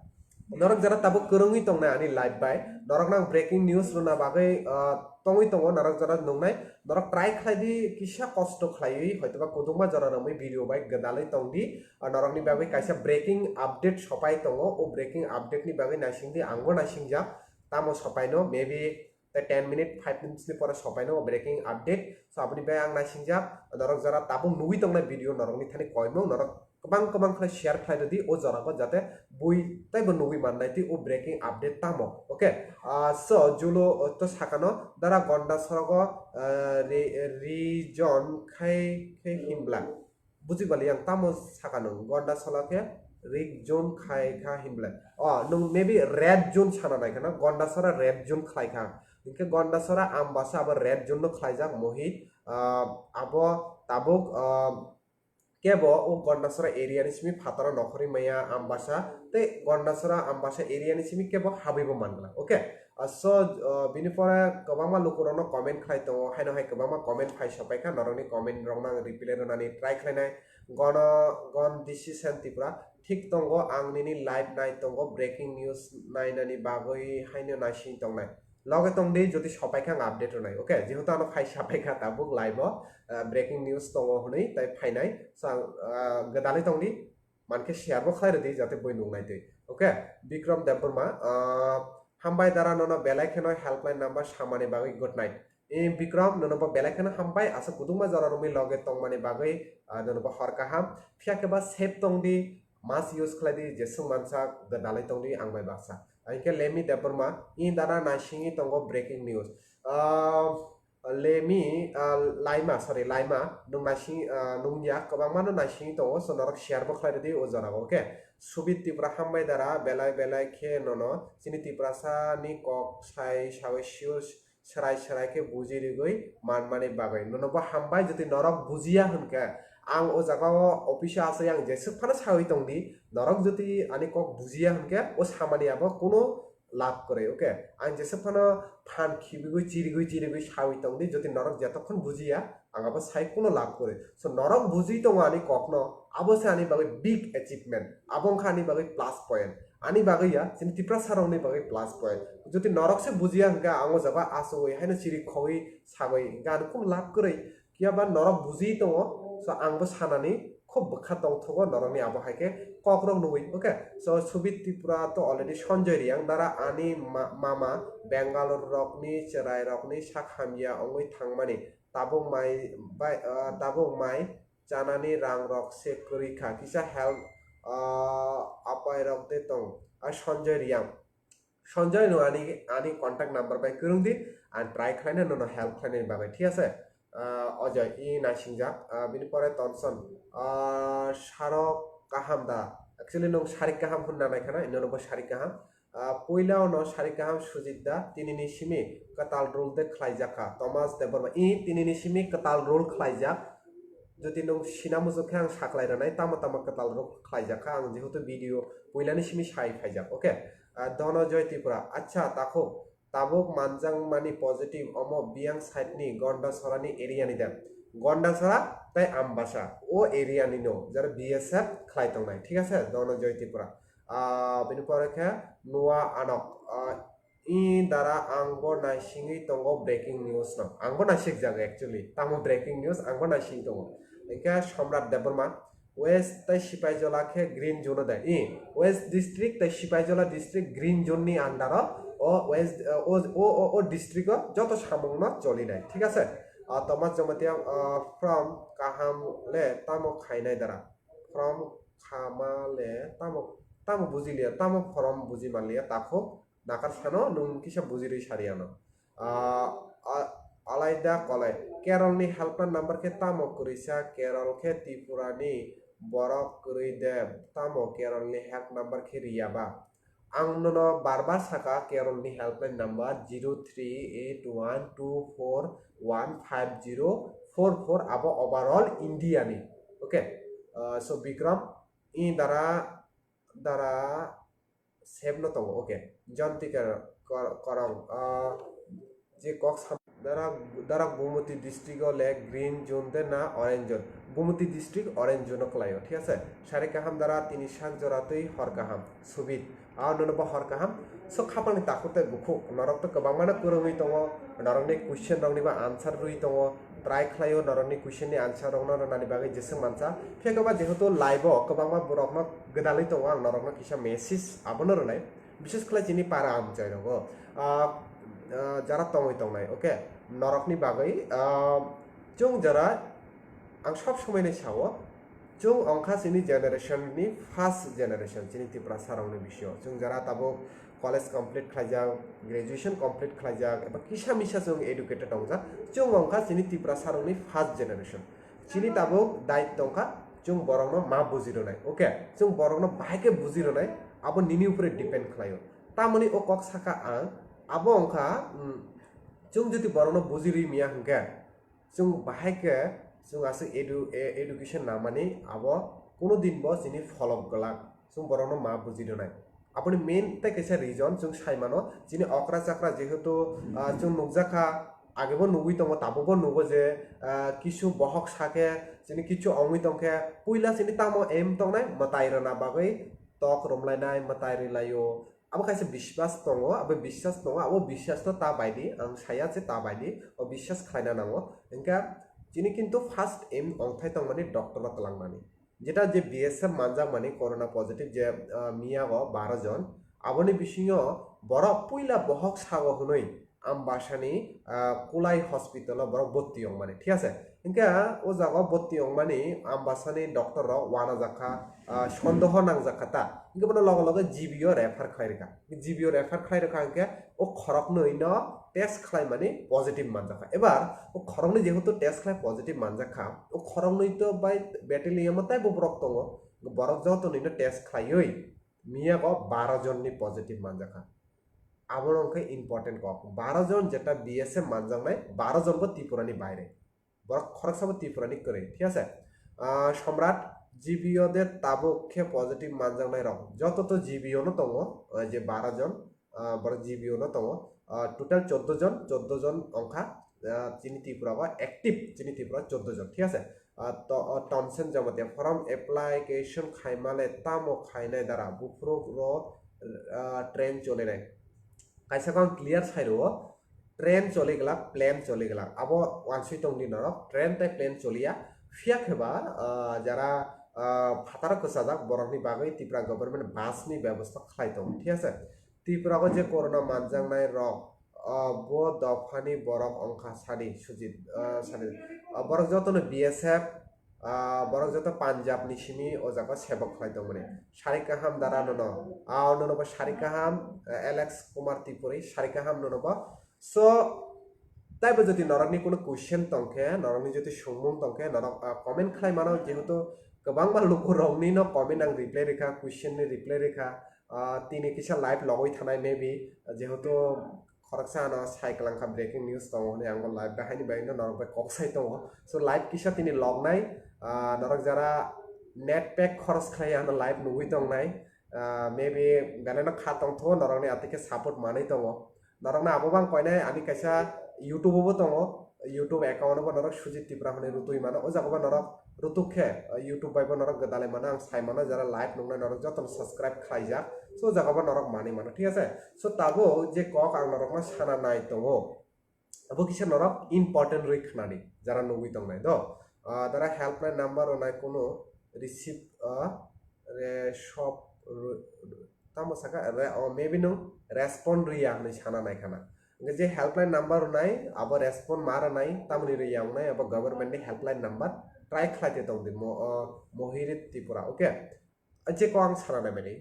norok jara tabuk kwrwngwi tongnai ani live bai, norok nang breaking news rwna bagwi, ah, tongwi tongo, norok jara nungnai, norok try khlai di, kisa kosto khlaiwi, hoitoba kwbangma jora romwi video bai gwdalwi tong di. Ah, norokni bagwi kaisa breaking update sopai tongo, o breaking update ni bagwi naising di, angbo naisingjak, tamo sopaino, maybe tei ten minute, five minutes ni pore sopaino o breaking update. So, aboni bai ang naisingjak, norok jara tabuk nugwi tongnai video norokni thani koimung, norok kwbang kwbang khlai share khlai rwdi o jorao, jate bui teibo nugwi mannai twi o breaking update tamo. Okay, ah, so, Julo, uh, to sakano dara Gonda sorogo, uh, re-, region khai khe hinbla. Buji bali ang tamo sakano Gonda solo khe region khai kha hinbla. Oh, nung maybe red zone sana nai khana, Gonda sora red zone khlai kha. Hinkhe Gonda sora Ambasa abo red zone no khlaijak Mohit. Ah, abo tabuk, ah, kebo o Gondasora area ni simi phataro nokhorwi maya Ambasa tei Gondasora Ambasa area ni simi kebo habwibo mangla. Okay, ah, so, ah, bini pore kwbangma lukurokno comment khlai tongo, haino hai kwbangma comment phai sopaikha, norokni comment rokno ang reply rwnani try khlainai. Gono Gon D C Sen Tripura, thik tongo, ang nini live nai tongo, breaking news nainani bagwi haino naising tongnai. Loge tongdi, jodi sopaikha ang update rwnai. Okay, jehetu ano phai sapaikha tabuk live o, ah, breaking news tongo hwnwi tai phainai. So ang, ah, gwdalwi tongdi, mankhe share bo khlai rwdi jate bui nuknai twi. Okay, Bikram Debbarma, ah, hambai dara, nono belai kheno helpline number samani bagwi good night. I Bikram, nono bo belai kheno hambai, aswk kwbangma jora romwi loge tongmani bagwi, ah, nono bo hor kaham. Phiya khe ba safe tongdi, mask use khlaidi, jeswk mansa gwdalwi tongdi ang bai baksa. Hinkhe Lemi Debbarma, i dara naisingwi tongo breaking news. Ah, Lemi, ah, Laima, sorry, Laima, nwng naising, ah, nungya, kwbangmano naisingwi tongo, so norok share bo khlai rwdi o jorao, okay? Subit Tripura, hambai dara, belai belai khe nono chini Tiprasa ni kok sai sawi sure, serai serai khe buji rigwi manmani bagwi. Nono bo hambai, jodi norok bujiya hwnkhe, ang o jaga o office o asai ang jeswk phano sawi tongdi, norok jodi ani kok bujiya hwnkhe o samani abo kuno lab kwrwi, okay? Ang jeswk phano phan khibigwi chirigwi chirigwi sawi tongdi, jodi norok jetokhon bujiya, ang abo sai kuno lab kwrwi. So norok bujui tongo ani kokno, abo se ani bagwi big achievement, abo wngkha ani bagwi plus point. Ani bagwi ya, chini Tiprasa rokni bagwi plus point. Jodi norok se bujiya hwnkhe, ang o jaga achugwi haino chiri khogwi sagwi hwnkhe ani kuno lab kwrwi. Phiya ba norok buji tongo, so ang bo sanani khub bwkha tongthogo norokni abo hai khe kokrok nugwi, okay? So Subit Tripura to already Sanjoy Reang dara ani ma-, mama Bangalore rokni chwrai rokni sak hamya wngwi thangmani, tabuk mai bai, ah, tabuk mai chanani rang rok se kwrwi kha, kisa help, ah, apai rok de tong, ah, Sanjoy Reang. Sanjoy, no ani, ani contact number bai kwrwng di, ang try khlaina nono help khlainani bagwi, thik ase? Ah, Ojoy, i naisingjak, ah, bini pore Tonson, ah, Sarok Kaham da, actually nwng Sarik Kaham hwnna nai khana, ino bo Sarik Kaham. Ah, puila ono Sarik Kaham Sujit da, tinini simi kwtal role de khlaijak kha, Thomas Debbarma, i tinini simi kwtal role khlaijak, jodi nwng sina muchuk khe ang saklai rwnai, tamo tamo kwtal role khlaijak kha, ang jehetu video puilani simi sai phaijak, okay? Ah, Donojoy Tripura, acha, takhuk, tabuk manjakmani positive, omo biyang side ni Gondasora ni area ni de. Gondasora tei Ambasa, o area ni no, jara B S F khlai tongnai, thik ase, Donojoy Tripura. Ah, bini pore khe Noah Anok, ah, i dara ang bo naisingwi tongo breaking news no. Ang bo naisik jago actually, tamo breaking news, ang bo naising tongo. Hingkhe Somrat Debbarma, West tei Sipaijola khe green zone o de. I West district tei Sipaijola district green zone ni under o, o West, o, o, o, o district o joto samung no cholinai, thik ase? Ah, Thomas Jamatia, ah, from kaham le tamo khainai dara? From khama le tamo, tamo bujiliya, tamo from buji manliya, takhuk nakar sano nwng kisa bujirwi sari ano. Ah, ah, Alaida Kolai, Keralni helpline number khe tamo kwrwisa, Keral khe Tripurani borok kwrwi de, tamo Keralni help number khe riya ba? Ang nono bar bar saka, Keralni helpline number zero three eight one two four one five zero four four, abo overall India ni. Okay, ah, so Bikram, i dara, dara save no tongo, okay. John Tikar Kor-, Korong, ah, je kok sam-, dara, dara Gumoti district o le green zone de na orange zone? Gumoti district orange zone o kwlaio, thik ase? Sari kaham dara tini sak jora twi hor kaham, Subit. Ah, nono bo hor kaham. So khapangni takhuk tei bukhuk, norok to kwbangmano kwrwngwi tongo, norokni question rokni bo answer rwi tongo, try khlaio norokni question ni answer rokno rwnani bagwi jeswk mansa. Phiya khe ba jehetu live o kwbangma borokno gwdalwi tongo, ang norokno kisa message abono rwnai, bishes khlai chini para amchai rogo, ah, ah, jara tongwi tongnai, okay, norokni bagwi, ah, chwng jara ang sob somoi nai sao, chwng ongkha chini generation ni first generation, chini Tiprasa rokni bisio chwng jara tabuk college complete khlaijak, graduation complete khlaijak, eba kisa misa chwng educated tongjak, chwng ongkha chini Tiprasa rokni first generation. Chini tabuk daitw tongkha, chwng borokno ma buji rwnai, okay? Chwng borokno bahai khe buji rwnai, abo nini upre depend khlaio. Tamoni o kok saka ang, abo wngkha, mm, chwng jodi borokno buji rwi miya hwnkhe, chwng bahai khe Chwng aswk edu-, e-, education namani abo kuno din bo chini pholok glak, chwng borokno ma buji rwnai. Aboni main tei kaisa reason chwng sai mano, chini okra chakra jehetu, ah, chwng nukjakha, agebo nugwi tongo, tabukbo nugo je, ah, kisu bohok sakhe, chini kisu ongwi tongkhe, puila chini tamo aim tongnai mwtai rwna bagwi tok romlainai, mwtai rwlaio. Abo kaisa biswas tongo, abo biswas tongo, abo biswas no ta baidi, ang saya je ta baidi, o biswas khlaina nango. Hingkhe chini kintu first aim ongthai tongmani doctor o twlangmani. Jeta je B S F manjakmani corona positive je, ah, miyago baro jon, aboni bisingo borok puila bohok sago hwnwi Ambasani, ah, Kulai hospital o borok bwrti ongmani, thik ase? Hingkhe o jaga o bwrti ongmani Ambasani doctor rok uanajakha, ah, sondoho nangjakha ta. Hingkhe bono loge loge G B o refer khlai rwkha. G B o refer khlai rwkha hingkhe o khoroknwi no test khlaimani positive manjakha. Ebar o khoroknwi jehetu test khlai positive manjakha, o khoroknwi to bai battalion o taibo borok tongo. Borok joto nwi no test khlaiwi miyago baro jonni positive manjakha. Abono wngkhe important kok. Baro jon jeta B S F manjaknai, baro jon bo Tripura ni baire. Borok khoroksa bo Tripura ni kwrwi, thik ase? Ah, Somrat, G B o de tabuk khe positive manjaknai rok. Joto to G B o no tongo, ah, je baro jon, ah, borok G B o no tongo. Ah, total choddo jon, choddo jon wngkha, ah, chini Tripura o active, chini Tripura choddo jon, thik ase? Ah, to, ah, Tonsen Jamatia, form application khaimale tamo khainai dara, buphuruk ro, ah, train cholinai. Kaisa khe ang clear sai rwo, train choli glak, plane choli glak, abo wansui tong di norok, train tei plane choliya. Phiya khe ba, ah, jara, ah, phataro kwchajak borokni bagwi Tripura government bus ni bebosta khlai tongo, thik ase? Tripura o je corona manjaknai rok, ah, bo dophani borok wngkha sadi Sujit, ah, sadi, ah, borok jotono B S F, ah, borok joto Punjab ni simi o jaga sebok khlai tongmani. Sari kaham dara nono, ah, nono bo sari kaham, eh, Alex Kumar Tripuri, sari kaham nono bo. So, taibo jodi norokni kuno question tongkhe, norokni jodi songmung tongkhe, norok, ah, comment khlai mano, jehetu kwbangma lukurokni no comment ang reply rikha, question ni reply rikha, ah, tini kisa live logwi thanai maybe, jehetu khoroksa ano sai kwlangkha breaking news tongo hwnwi, ang bo live bai haini bai no norok bai kok sai tongo. So live kisa tini lognai, ah, norok jara net pack khoros khlai ano live nugwi tongnai, ah, maybe belai no kha tongthogo, norokni atwi khe support manwi tongo. Norokno abo bang koinai ani kaisa YouTube o bo tongo, YouTube account o bo norok Sujit Tripura hwnwi rutui mano, o jaga bo norok rutuk khe, uh, YouTube bai bo norok gwdalai mano, ang sai mano, jara live nungnai norok jotono subscribe khlaijak, so o jaga bo norok manwi mano, thik ase? So tabuk je kok ang norokno sana nai tongo, abo kisa norok important rwi khnani, jara nugwi tongnai do. Ah, dara helpline number rwnai kunu receive, ah, re shop ru-, tamo saka re, oh, maybe nung respond rwya hwnwi sana nai khana. Hingkhe je helpline number rwnai, abo respond ma rwnai, tamoni rwya wngnai, abo government ni helpline number try khlai te tong di, mo-, oh, Mohirit Tripura, okay? Je ko ang sana nai mani.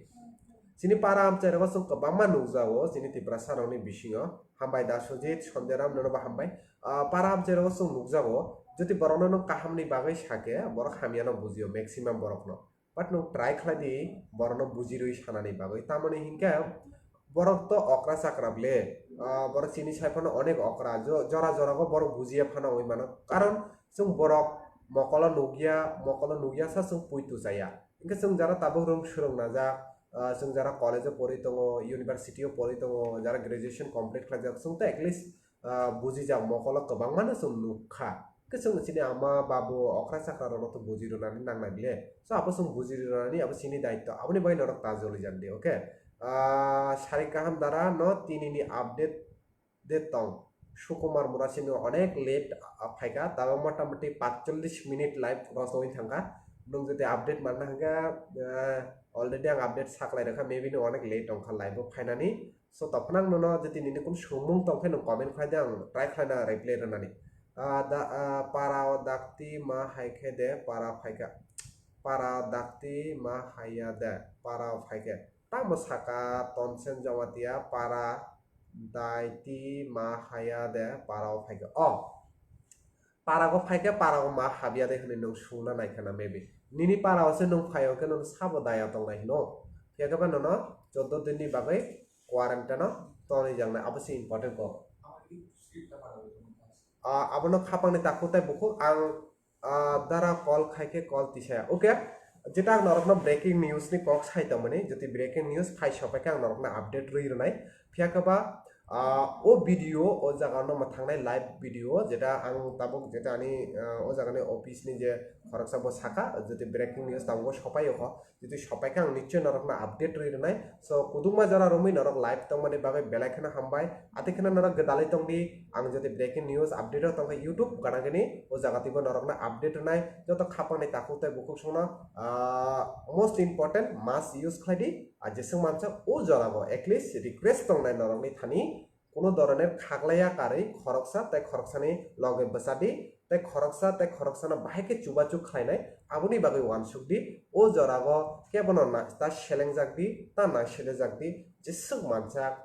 Chini para amchai rogo chwng kwbangma nukjago, chini Tiprasa rokni bisingo. Hambai da Sujit, Sanjay Ram, nono bo hambai. Ah, para amchai rogo chwng nukjago, jodi borokno nwng kahamni bagwi sakhe, borok hamyano bujio, maximum borokno. But nwng try khlai di, borokno bujirwi sanani bagwi. Tamoni hinkhe, borok to okra chakra ble, ah, borok chini sai phano onek okra, jo-, jora jora go borok bujiya phano oi mano. Karon chwng borok mokolo nukya, mokolo nukya sa chwng puitu chaya. Hinkhe chwng jara tabuk rwng swrwng najak, ah, chwng jara college o pori tongo, university o pori tongo, jara graduation complete khlaijak, chwng to at least, ah, bujijak mokolo kwbangma no chwng nukha. Hinkhe chwng chini ama babu okra chakra rokno to buji rwnani nangnai bile. So abo chwng buji rwnani abo chini daityo. Aboni bagwi norok ta joli jan di, okay? Ah, sari kaham dara no tini ni update de tong. Sukumar Murasing no onek late, ah, phaika, tabo motamoti patchollish minute live cross oi thangkha. Nwng jodi update manna hwnkhe, ah, already ang update saklai rwkha, maybe nwng onek late tongkha live o phainani. So, tongphano ang nono jodi nini kun swngmung tongkhe nwng comment khlai di, ang try khlaina reply rwnani. Ah, da, ah, para o dakti ma hai khe de, para phaikha. Para dakti ma haiya de, para o phaikhe. Tamo saka Tonsen Jamatia, para daiti ma haiya de, para o phaikhe. Oh, para o phaikhe, para o ma habya de hwnwi nwng swngna nai khana maybe. Nini para o se nwng phai o khe nwng sabo daya tongnai hino. Phiya khe ba nono choddo din ni bagwi quarantine o tonwi jaknai, abo se important kok. Ah, abono khapangni takhuk tei bukhuk ang ah, dara call khai khe call tisaya. Okay, jeta ang norokno breaking news ni kok sai tongmani, jodi breaking news phai sopai khe ang norokno update rwi rwnai. Phiya khe ba, ah, o video o jaga no mwthangnai live video, jeta ang tabuk jeta ani, ah, o jaga ni office ni je khoroksa bo saka, jodi breaking news tabuk sopai o kho, jodi sopai khe ang nichoi norokno update rwi rwnai. So, kudukma jora romwi norok live tongmani bagwi belai kheno hambai. Ati kheno norok gwdalwi tongdi, ang jodi breaking news update o tongkha YouTube ganagini, o jaga twibo norokno update rwnai. Joto khapangni takhuk tei bukhuk songno, ah, most important mask use khlaidi. Ah, jeswk mansa o jora bo at least request tongnai norokni thani. Kuno doroner khaklaiya karwi khoroksa tei khoroksani loge bwchadi tei khoroksa tei khoroksano bahai khe chubachu khlainai, aboni bagwi uansukdi. O jorago kebono na-, ta selengjakdi, ta naiselejakdi, jeswk mansa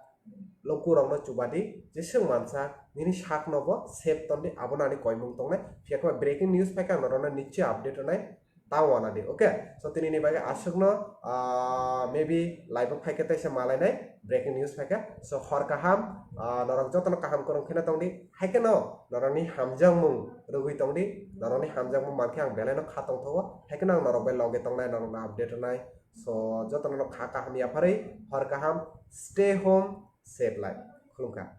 lukurokno chubadi, jeswk mansa nini sakno bo safe tondi, abono ani koimung tongnai. Phiya khe breaking news phaikha, ang norokno nichoi update rwnai. Ta wanadi, okay? So, tini ni bagwi aswkno, ah, maybe live o phaikhe teisa malainai, breaking news phaikha. So, hor kaham, ah, norok jotono kaham kwrwng kheno tongdi. Haikhe no norokni hamjakmung rwgwi tongdi, norokni hamjakmung mankhe ang belai no kha tongthogo. Haikhe no ang norok bai loge tongnai, norokno update rwnai. So, jotono no kha kaham yapharwi, hor kaham, stay home, safe life. Khulumkha.